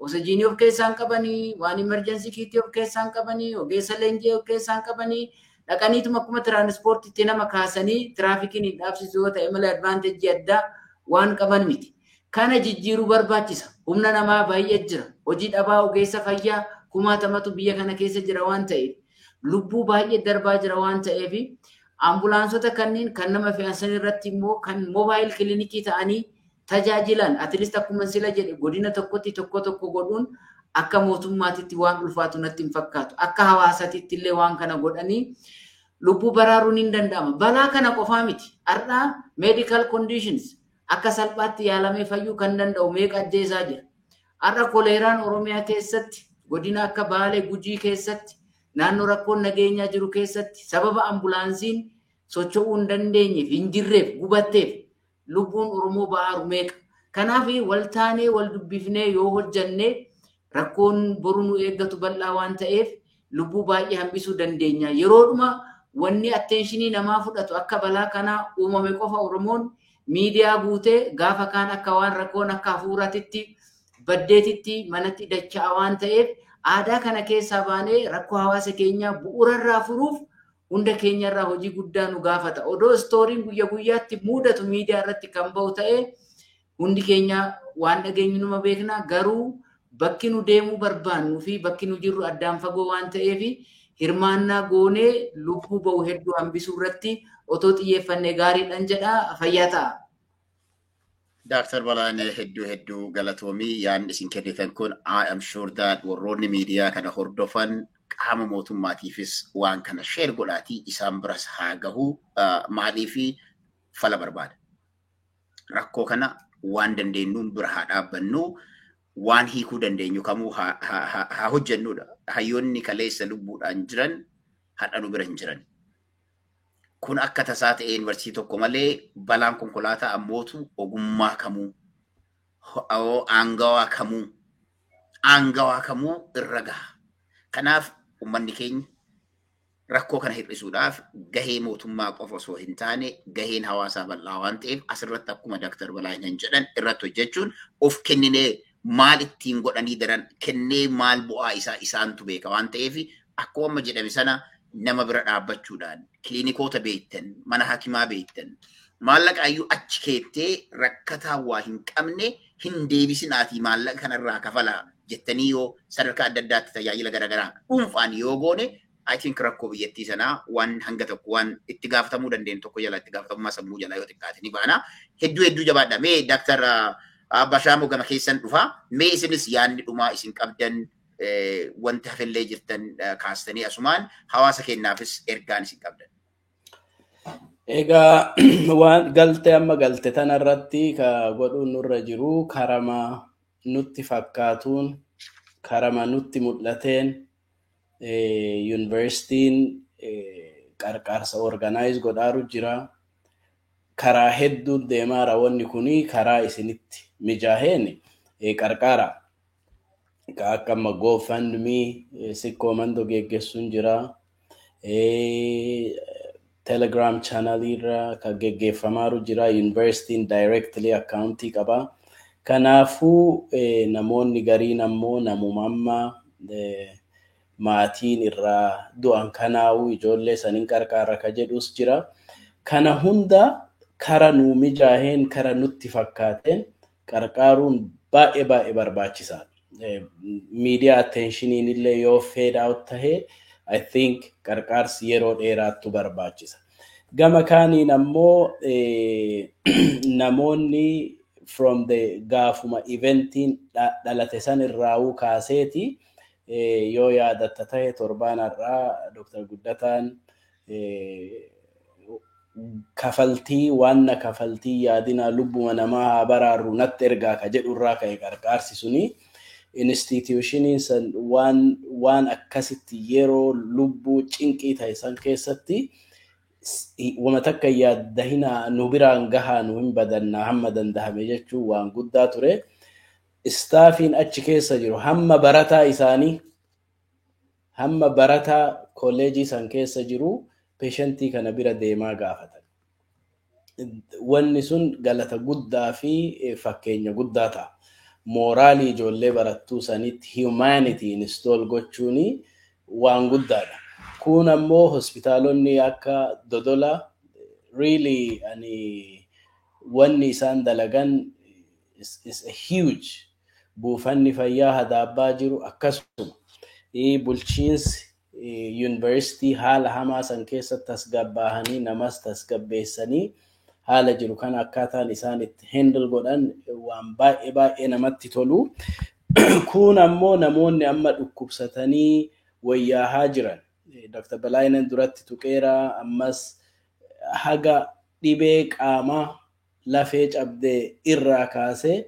Speaker 3: Oksijiinii of keessaan qabanii, waan emergency kit of keessaan qabanii, ogeessa leenjii of keessaan qabanii, dhaqaniituma akkuma tiraanispoortiitti nama kaasanii tiraafikiin hin dhaabsisu yoo ta'e malee advantage addaa waan qaban miti. Kana jijjiiruu barbaachisa. Humna namaa baay'ee jira. Hojii dhabaa ogeessa fayyaa kumaatamatu biyya kana keessa jira waan ta'eef, lubbuu baay'ee darbaa jira waan ta'eef, ambulaansota kanneen kan nama fe'an san irratti immoo kan mobile clinic ta'anii tajaajilan at least akkuma sila jedhe godina tokkotti tokko tokko godhuun akka mootummaatitti waan ulfaatu natti hin fakkaatu. Akka hawaasaatitti illee waan kana godhanii lubbuu baraaruun hin danda'ama. Balaa kana qofaa miti. Har'aa medical conditions akka salphaatti yaalamee fayyuu kan danda'u meeqa ajjeesaa jira. Har'a koleeraan Oromiyaa keessatti, godina akka Baalee, Gujii keessatti, naannoo rakkoon nageenyaa jiru keessatti sababa ambulaansiin socho'uu hin dandeenyeef, hin jirreef, gubatteef lubbuun Oromoo ba'aaru meeqa. Kanaaf wal taanee wal dubbifnee yoo hojjannee rakkoon boru nu eeggatu bal'aa waan ta'eef lubbuu baay'ee hambisuu dandeenya. Yeroodhuma wanni attention namaa fudhatu akka balaa kanaa uumame qofa Oromoon miidiyaa guutee gaafa kaan akka waan rakkoon akka hafuuraatitti baddeetitti manatti dacha'a waan ta'eef aadaa kana keessaa baanee rakkoo hawaasa keenyaa bu'uurarraa furuuf hunda keenyarraa hojii guddaa nu gaafata. Odoo storyn guyya guyyaatti mudatu miidiyaa irratti kan bahu ta'ee hundi keenya waan dhageenyu numa beekna, garuu bakki nu deemuu barbaannuu fi bakki nu jirru addaan fagoo waan ta'eef hirmaannaa goonee lubbuu bahu hedduu hambisuu irratti otoo xiyyeeffannee gaariidhaan jedha, fayyaa ta'a.
Speaker 1: Daaktar Balaanee, hedduu hedduu galatoomii. Yaadni isin kennitan kun I am sure that warroonni miidiyaa kana hordofan qaama mootummaatiifis waan kana share godhaatii isaan biras haa gahu, maaliifi fala barbaada. Rakkoo kana waan dandeenyuun bira haa dhaabbannu, waan hiikuu dandeenyu kamuu haa hojjennudha. Hayyoonni kaleessa lubbuudhaan jiran har'a nu bira hin jiran. Kun akka tasaa ta'ee yuunivarsiitii tokko malee balaan konkolaataa ammootu ogummaa kamuu, aangawaa kamuu irra gaha. Kanaaf uummanni keenya rakkoo kana hir'isuudhaaf gahee mootummaa qofa osoo hin taane gaheen hawaasaa bal'aa waan ta'eef asirratti akkuma Daaktar Balaayin jedhan irratti hojjechuun of kenninee maal ittiin godhanii daran kennee maal bu'aa isaa isaantu beeka waan ta'eef akkuma amma jedhame sana nama bira dhaabbachuudhaan kiliinikoota beektan, mana hakimaa beektan, maallaqa iyyuu achi keettee rakkataa waa hin qabne hin deebisinaatii maallaqa kanarraa kafalaa jettanii yoo sadarkaa adda addaatti tajaajila garaagaraa dhuunfaan yoo goone, I think rakkoo biyyattii sanaa waan hanga tokko waan itti gaafatamuu dandeenyu tokko jala, itti gaafatamummaa sammuu jalaa yoo xiqqaate ni baana. Hedduu hedduu jabaadha. Mee Daaktar Abbashaamoo, gama keessan dhufa. Mee isinis yaadni dhumaa isin qabdan, wanti hafellee jirtan kaastanii asumaan hawaasa keenyaafis ergaan isin qabdan.
Speaker 2: Egaa waan galte amma galte tanarratti ka godhuun nurra jiru karama nutti fakkaatuun, karama nutti mul'ateen, yuunivarsiitiin qarqaarsa organize godhaaru jira. Karaa hedduun deemaara wanni kuni, karaa isinitti mijaaheen qarqaara. Akka amma GoFundMe Sikkoo Mandoo geggeessuun jira. Telegram channel irra kan geggeeffamaaru jira. Yuunivarsiitiin directly accountii qaba. Kanaafuu namoonni gariin ammoo namuma amma maatiin irraa du'an kanaa'u ijoollee saniin qarqaara ka jedhus jira. Kana hunda kara nuu mijaaheen, kara nutti fakkaateen qarqaaruun baay'ee baay'ee barbaachisaadha. Miidiyaa attentioniin illee yoo fade out tahee, I think qarqaarsi yeroo dheeraattu barbaachisa. Gama kaaniin ammoo namoonni From the gaafuma eventiin dhalate san irraawuu kaaseeti yoo yaadatta ta'e torbaan har'aa Dr. Guddataan kafaltii waanna kafaltii yaadinaa lubbuma namaa haa baraarru natti ergaa ka jedhu irraa ka'e qarqaarsi suni institutioniin san waan akkasitti yeroo lubbuu cinqii ta'e san keessatti wama takka yaaddahinaa nu biraan gahaa nu hin badannaa hamma dandahame jechuun waan guddaa ture. Staffiin achi keessa jiru hamma barataa isaanii hamma barataa kolleejii san keessa jiru patientii kana bira deemaa gaafatan. Wanni sun galata guddaa fi fakkeenya guddaa ta'a. Moraalii ijoollee barattuu sanitti humanity install gochuun waan guddaadha. Kun ammoo hospitaalonni akka Dodola really ani wanni isaan dalagan is a huge. Buufanni fayyaa Hadaabbaa jiru akkasuma. Bulchiinsi yuunivarsiitii haala hamaa san keessatti tasgabbaahanii namas tasgabbeessanii haala jiru kana akkaataan isaan itti handle godhan waan baay'ee baay'ee namatti tolu. Kun ammoo namoonni amma dhukkubsatanii wayyaahaa jiran. Dr. Balaayinan duratti tuqeera, ammas haga dhibee qaamaa lafee cabdee irraa kaasee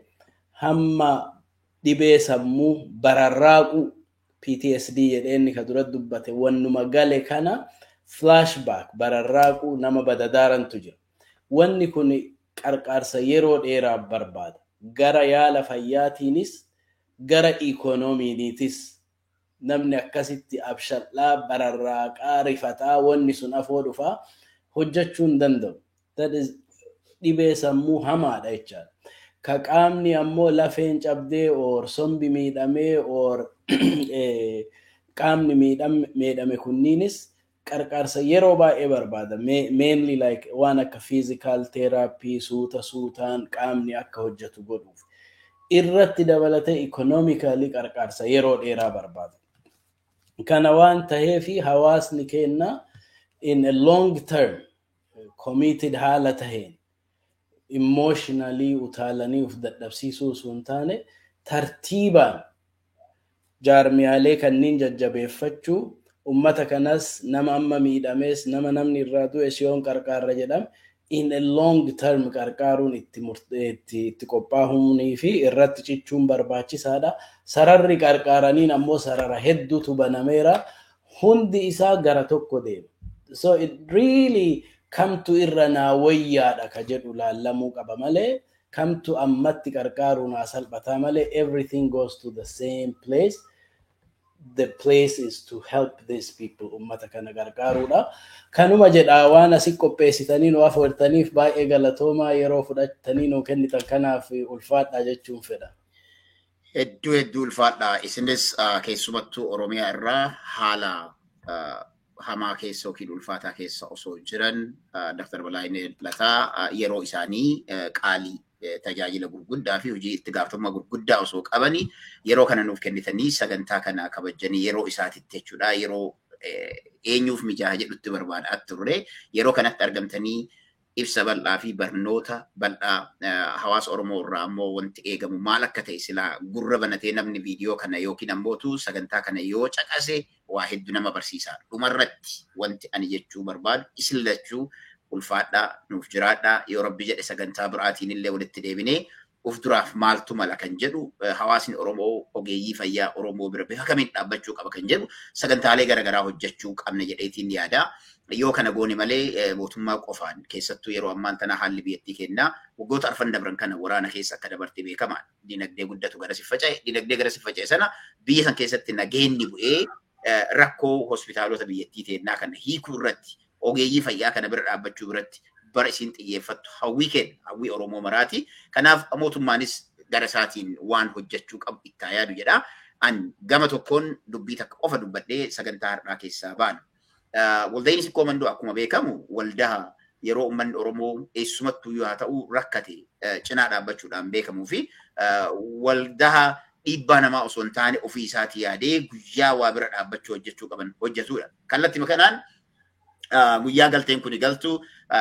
Speaker 2: hamma dhibee sammuu bararraaquu PTSD jedheenni ka dura dubbate wannuma gale kana flashback bararraaquu nama badadaarantu jira. Wanni kun qarqaarsa yeroo dheeraa barbaada. Gara yaala fayyaatiinis gara ikoonomiiniitis namni akkasitti abshallaa bararraaqaa rifataa wanni sun afoo dhufaa hojjechuu hin danda'u. That is dhibee sammuu hamaadha jechaadha. Ka qaamni ammoo lafeen cabdee or sombi miidhamee or qaamni miidhame kunniinis qarqaarsa yeroo baay'ee barbaada. Mainly like waan akka physical therapy suuta suutaan qaamni akka hojjetu godhuuf. Irratti dabalatee economically qarqaarsa yeroo dheeraa barbaada. Kana waan taheefi hawaasni keenya in a long term committed haala taheen emotionally utaalanii uf dadhabsiisuu osoo hin taane tartiibaan jaarmiyaalee kanneen jajjabeeffachuu, ummata kanas, nama amma miidhames, nama namni irraa du'e siyoon qarqaarra jedham, in a long term qarqaaruun itti qophaa'uunii fi irratti cichuun barbaachisaadha. Sararri qarqaaraniin ammoo sarara hedduutu banameera. Hundi isaa gara tokko deema. So it really kamtu irra naa wayyaadha ka jedhu laallamuu qaba malee kamtu ammatti qarqaaruu naa salphataa malee everything goes to the same place. The place is to help these people, ummata kana gargaaruudha. Kanuma jedhaa, waan asi qopheessitanii nu afeertaniif baay'ee galatoomaa, yeroo fudhattanii nu kennitan kanaaf ulfaadha jechuun fedha.
Speaker 1: Hedduu hedduu ulfaadha. Isinis keessumattuu Oromiyaa irraa haala hamaa keessa yookiin ulfaataa keessa osoo jiran Dr. Balaayinee Lataa yeroo isaanii qaalii tajaajila gurguddaa fi hojii itti gaafatamummaa gurguddaa osoo qabanii yeroo kana nuuf kennitanii sagantaa kana kabajanii yeroo isaatitti jechuudha, yeroo eenyuuf mijaa'aa jedhutti barbaadaa turre yeroo kanatti argamtanii ibsa bal'aa fi barnoota bal'aa, hawaasa Oromoo irraa ammoo wanti eegamu maal akka ta'e silaa gurra banatee namni viidiyoo kana yookiin ammootu sagantaa kana yoo caqase waa hedduu nama barsiisa. Dhumarratti wanti ani jechuu barbaadu isin lachuu ulfaadhaa, nuuf jiraadhaa. Yoo Rabbi jedhe sagantaa biraatiin illee walitti deebinee uf duraaf maaltu mala kan jedhu, hawaasni Oromoo ogeeyyii fayyaa Oromoo bira bifa kamiin dhaabbachuu qaba kan jedhu sagantaalee garaagaraa hojjechuu qabna jedheetiin yaada. Yoo kana goone malee mootummaa qofaan, keessattuu yeroo ammaan tana haalli biyyattii kennaa waggoota 4 dabran kana waraana keessa akka dabarte beekamaa. Dinagdee guddatu gara si faca'e, dinagdee gara si faca'e sana biyya san keessatti nageenyi bu'ee rakkoo hospitaalota biyyattii teennaa kana hiikuu irratti, ogeeyyii fayyaa kana bira dhaabbachuu biratti bara isiin xiyyeeffattu hawwii kenna, hawwii Oromoo maraati. Kanaaf mootummaanis gara isaatiin waan hojjechuu qabu itti yaadu jedha. An gama tokkoon dubbii takka qofa dubbadhee sagantaa har'aa keessaa baana. Waldaan Sikkoo Mandoo akkuma beekamu waldaa yeroo uummanni Oromoo eessumattuu yoo haa ta'u rakkate cinaa dhaabbachuudhaan beekamuu fi waldaa dhiibbaa namaa osoo hin taane ofii isaatii yaadee guyyaa waa bira dhaabbachuu hojjechuu qaban hojjetudha. Kallattii kanaan guyyaa galteen kuni galtu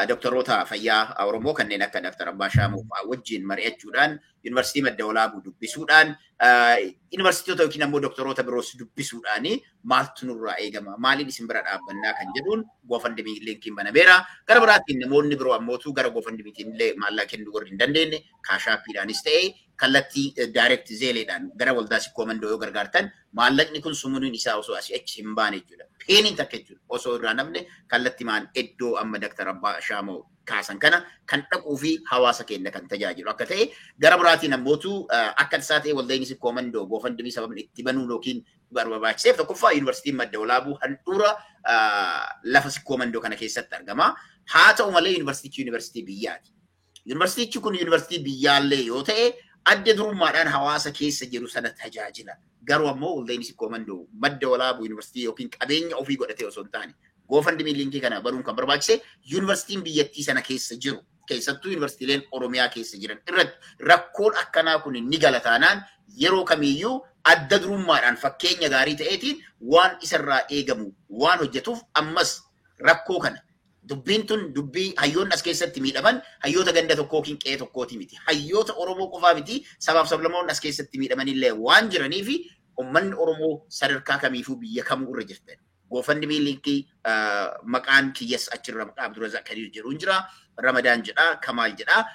Speaker 1: doktoroota fayyaa Oromoo kanneen akka Dr. Abbaa Shaamoo fa'aa wajjin mari'achuudhaan Yuunivarsiitii Madda Walaabuu dubbisuudhaan yuunivarsiitota yookiin ammoo doktoroota biroos dubbisuudhaan maaltu nurraa eegama, maaliin isin bira dhaabbannaa kan jedhuun GoFundMe linkiin banameera. Gara biraatiin namoonni biroo ammootu gara GoFundMetiin illee maallaqa kennuu warri hin dandeenye Cash Appiidhaanis ta'ee kallattii direct Zelleedhaan gara waldaa Sikkoo Mandoo yoo gargaartan maallaqni kun sumunuun isaa osoo asii achi hin baane jechuudha. Peeniin takka jechuudha. Osoo irraa namne kallattii maan iddoo amma Dr. Abbaa Shaamoo kaasan kana kan dhaquu fi hawaasa keenya kan tajaajilu akka ta'e gara biraatiin ammootu akka isaa ta'e waldaan Sikkoo Mandoo GoFundMe sababni itti banuu yookiin barbaachiseef tokkoffaa Yuunivarsiitiin Madda Walaabuu handhuura lafa Sikkoo Mandoo kana keessatti argama. Haa ta'u malee yuunivarsiitichi yuunivarsiitii biyyaati. Yuunivarsiitichi kun yuunivarsiitii biyyaallee yoo ta'e adda durummaadhaan hawaasa keessa jiru sana tajaajila. Garuu ammoo waldaan Sikkoo Mandoo Madda Walaabuu yuunivarsiitii yookiin qabeenya ofii godhatee osoo hin taane GoFundMe linkii kana banuun kan barbaachise yuunivarsiitiin biyyattii sana keessa jiru keessattuu yuunivarsiitiileen Oromiyaa keessa jiran irratti rakkoon akkanaa kun ni galataanaan yeroo kamiiyyuu adda durummaadhaan fakkeenya gaarii ta'eetiin waan isarraa eegamu waan hojjetuuf ammas rakkoo kana dubbiin tun dubbii hayyoonni as keessatti miidhaman hayyoota ganda tokkoo yookiin qe'ee tokkooti miti. Hayyoota Oromoo qofaa miti, sabaaf sablammoonni as keessatti miidhamanillee waan jiranii fi uummanni Oromoo sadarkaa kamiifuu biyya kamuu irra jirtan. GoFundMe linkii maqaan kiyyas achirra maqaa Abdurrazaq Kadiir jedhu hin jira. Ramadaan jedha, Kamaal jedha.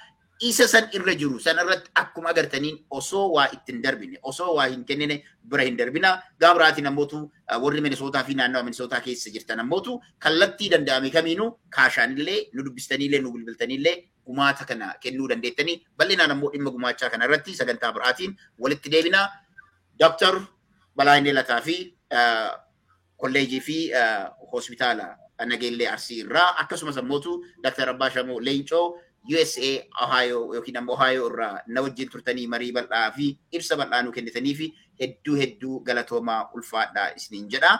Speaker 1: Isa san irra jiru san irratti akkuma agartaniin osoo waa ittiin darbine, osoo waa hin kennine bira hin darbina. Gama biraatiin ammootu warri Minisootaa fi naannawa Minisootaa keessa jirtan ammootu kallattii danda'ame kamiinuu kaashaanillee nu dubbistaniillee nu bilbiltaniillee gumaata kana kennuu dandeettanii bal'inaan ammoo dhimma gumaachaa kana irratti sagantaa biraatiin walitti deebina. Dr. Balaayinee Lataa fi kolleejii fi hospitaala Nageellee Arsii irraa akkasumas ammootu Dr. Abbaa Shamoo Leencoo USA Ohio yookiin ammoo Ohio irraa na wajjin turtanii marii bal'aa fi ibsa bal'aa nu kennitanii fi hedduu hedduu galatoomaa ulfaadhaa isiniin jedha.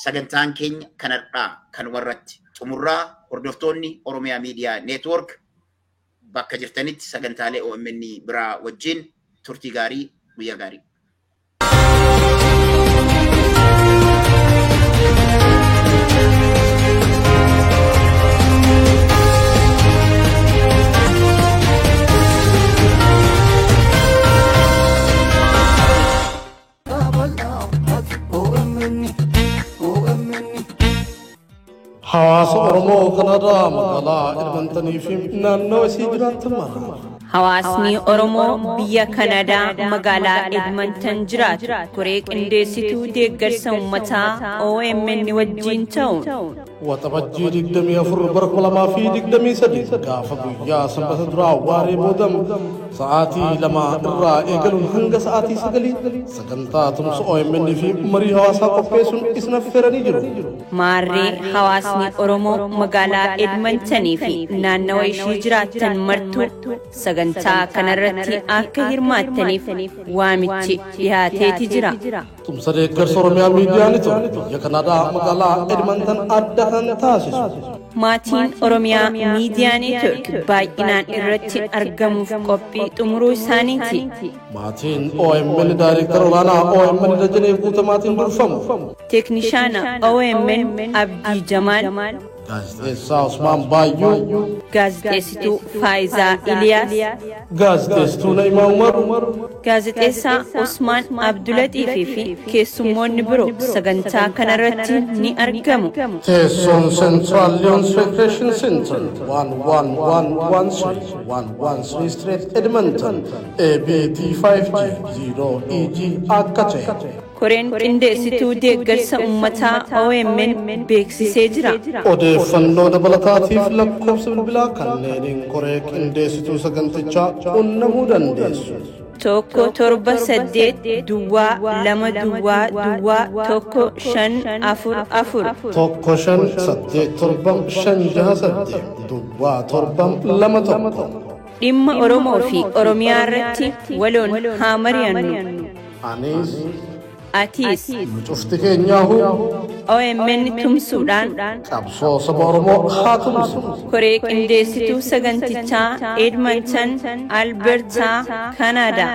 Speaker 1: Sagantaan keenya kanarraa kanumarratti xumurraa. Hordoftoonni Oromiyaa Miidiyaa Neetwoork bakka jirtanitti sagantaalee OMN biraa wajjin turtii gaarii, guyyaa gaarii.
Speaker 4: Hawaasa Oromoo Kanaadaa magaalaa Edmontanii fi naannawa isii jiraatan mara.
Speaker 5: Hawaasni Oromoo biyya Kanadaa magaalaa Edmonton jiraatu koree qindeessituu deeggarsa uummataa OMN wajjin ta'uun
Speaker 4: Waxabajjii 24 bara 2023 gaafa guyyaa sanbata duraa waaree boodam sa'aatii 2 irraa eegaluun hanga sa'aatii 9 sagantaa tumsa OMN fi marii hawaasaa qopheessuun isin affeeranii jiru.
Speaker 5: Maarree hawaasni Oromoo magaalaa Edmontonii fi naannawa ishii jiraatan martuu sagantaa kanarratti akka hirmaattaniif waamichi dhiyaateeti jira.
Speaker 4: Tumsa deeggarsa Oromiyaa Miidiyaa Neetwoork biyya Kanaadaa magaalaa Edmonton adda kan taasisu.
Speaker 5: Maatiin Oromiyaa Miidiyaa Neetwoork baay'inaan irratti argamuuf qophii xumuruu isaaniiti.
Speaker 4: Maatiin OMN Daayireektara olaanaa OMN Dajanee Guutamaatiin durfamu.
Speaker 5: Teeknishaana OMN Abdii Jamaal.
Speaker 4: Gaazexeessaa Usmaan Baayyuu.
Speaker 5: Gaazexeessituu Faayizaa Iliyaas.
Speaker 4: Gaazexeessituu Na'imaa Umar.
Speaker 5: Gaazexeessaa Usmaan Abdulaxiifii fi keessummoonni biroo sagantaa kanarratti ni argamu.
Speaker 4: Teessoon Central Lions Recreation Center 11113 113 Street, Edmonton ABT 5G 0EG akka ta'e.
Speaker 5: Koreen qindeessituu deeggarsa uummataa OMN beeksisee jira.
Speaker 4: Odeeffannoo dabalataatiif lakkoofsa bilbilaa kanneeniin koree qindeessituu sagantichaa qunnamuu dandeessu.
Speaker 5: 1 7 8 0 2 0 0 1 5 4 4.
Speaker 4: 1 5 8 7 5 6 8 0 7 2 1.
Speaker 5: Dhimma Oromoo fi Oromiyaa irratti waloon haa mari'annu.
Speaker 4: Anis
Speaker 5: Atiis
Speaker 4: nu cufti keenyaahu
Speaker 5: OMN tumsuudhaan
Speaker 4: qabsoo saba Oromoo haa tumsu.
Speaker 5: Koree qindeessituu sagantichaa Edmonton, Alberta, Kanaadaa.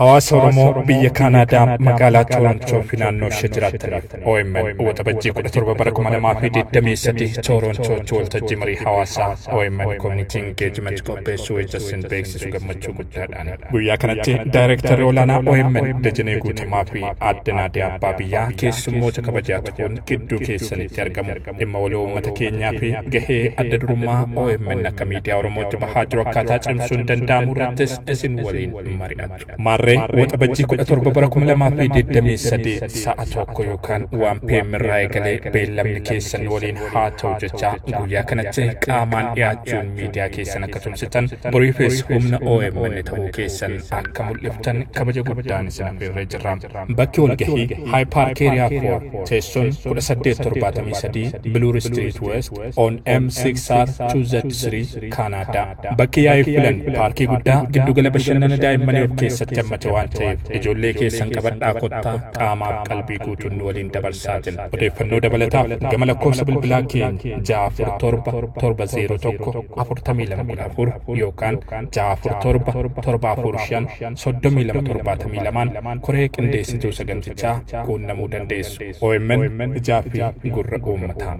Speaker 6: Hawaasa Oromoo biyya Kaanaadaa magaalaa Toorontoo fi naannoo ishee jiraattaniif OMN Waxabajjii 17 bara 2023 Toorontootti waltajjii marii hawaasaa OMN Community Engagement qopheessuu isin beeksisu gammachuu guddaadhaan. Guyyaa kanatti daayirektarri olaanaa OMN Dajanee Guutamaa fi aadde Naadiyaa Abbaa Biyyaa keessummoota kabajaa ta'uun gidduu keessanitti argamu. Dhimma waloo uummata keenyaa fi gahee adda durummaa OMN akka miidiyaa Oromootti bahaa jiru akkaataa cimsuun danda'amu irrattis isin waliin mari'atu. Maarree Waxabajjii 17 bara 2023 sa'a 1 yookaan 1 PM irraa eegalee beellamni keessan waliin haa ta'u jecha, guyyaa kanatti qaamaan dhiyaachuun miidiyaa keessan akka tumsitan, boriifis humna OMN ta'uu keessan akka mul'iftan kabaja guddaan isin affeerree jirra. Bakki walgahii High Park Area 4, teessoon 1873 Bloor Street West on M6R 2Z3, Canada. Bakki yaa'ii filan paarkii guddaa giddugala bashannana daa'immanii of keessatti hammate waan ta'eef, ijoollee keessan qabadhaa kottaa qaamaaf qalbii guutuun nu waliin dabarsaatin. Odeeffannoo dabalataaf gama lakkoofsa bilbilaa keenya 647 701 4214 yookaan 647 745 3272 koree qindeessituu sagantichaa quunnamuu dandeessu. OMN ijaa fi gurra uummataa.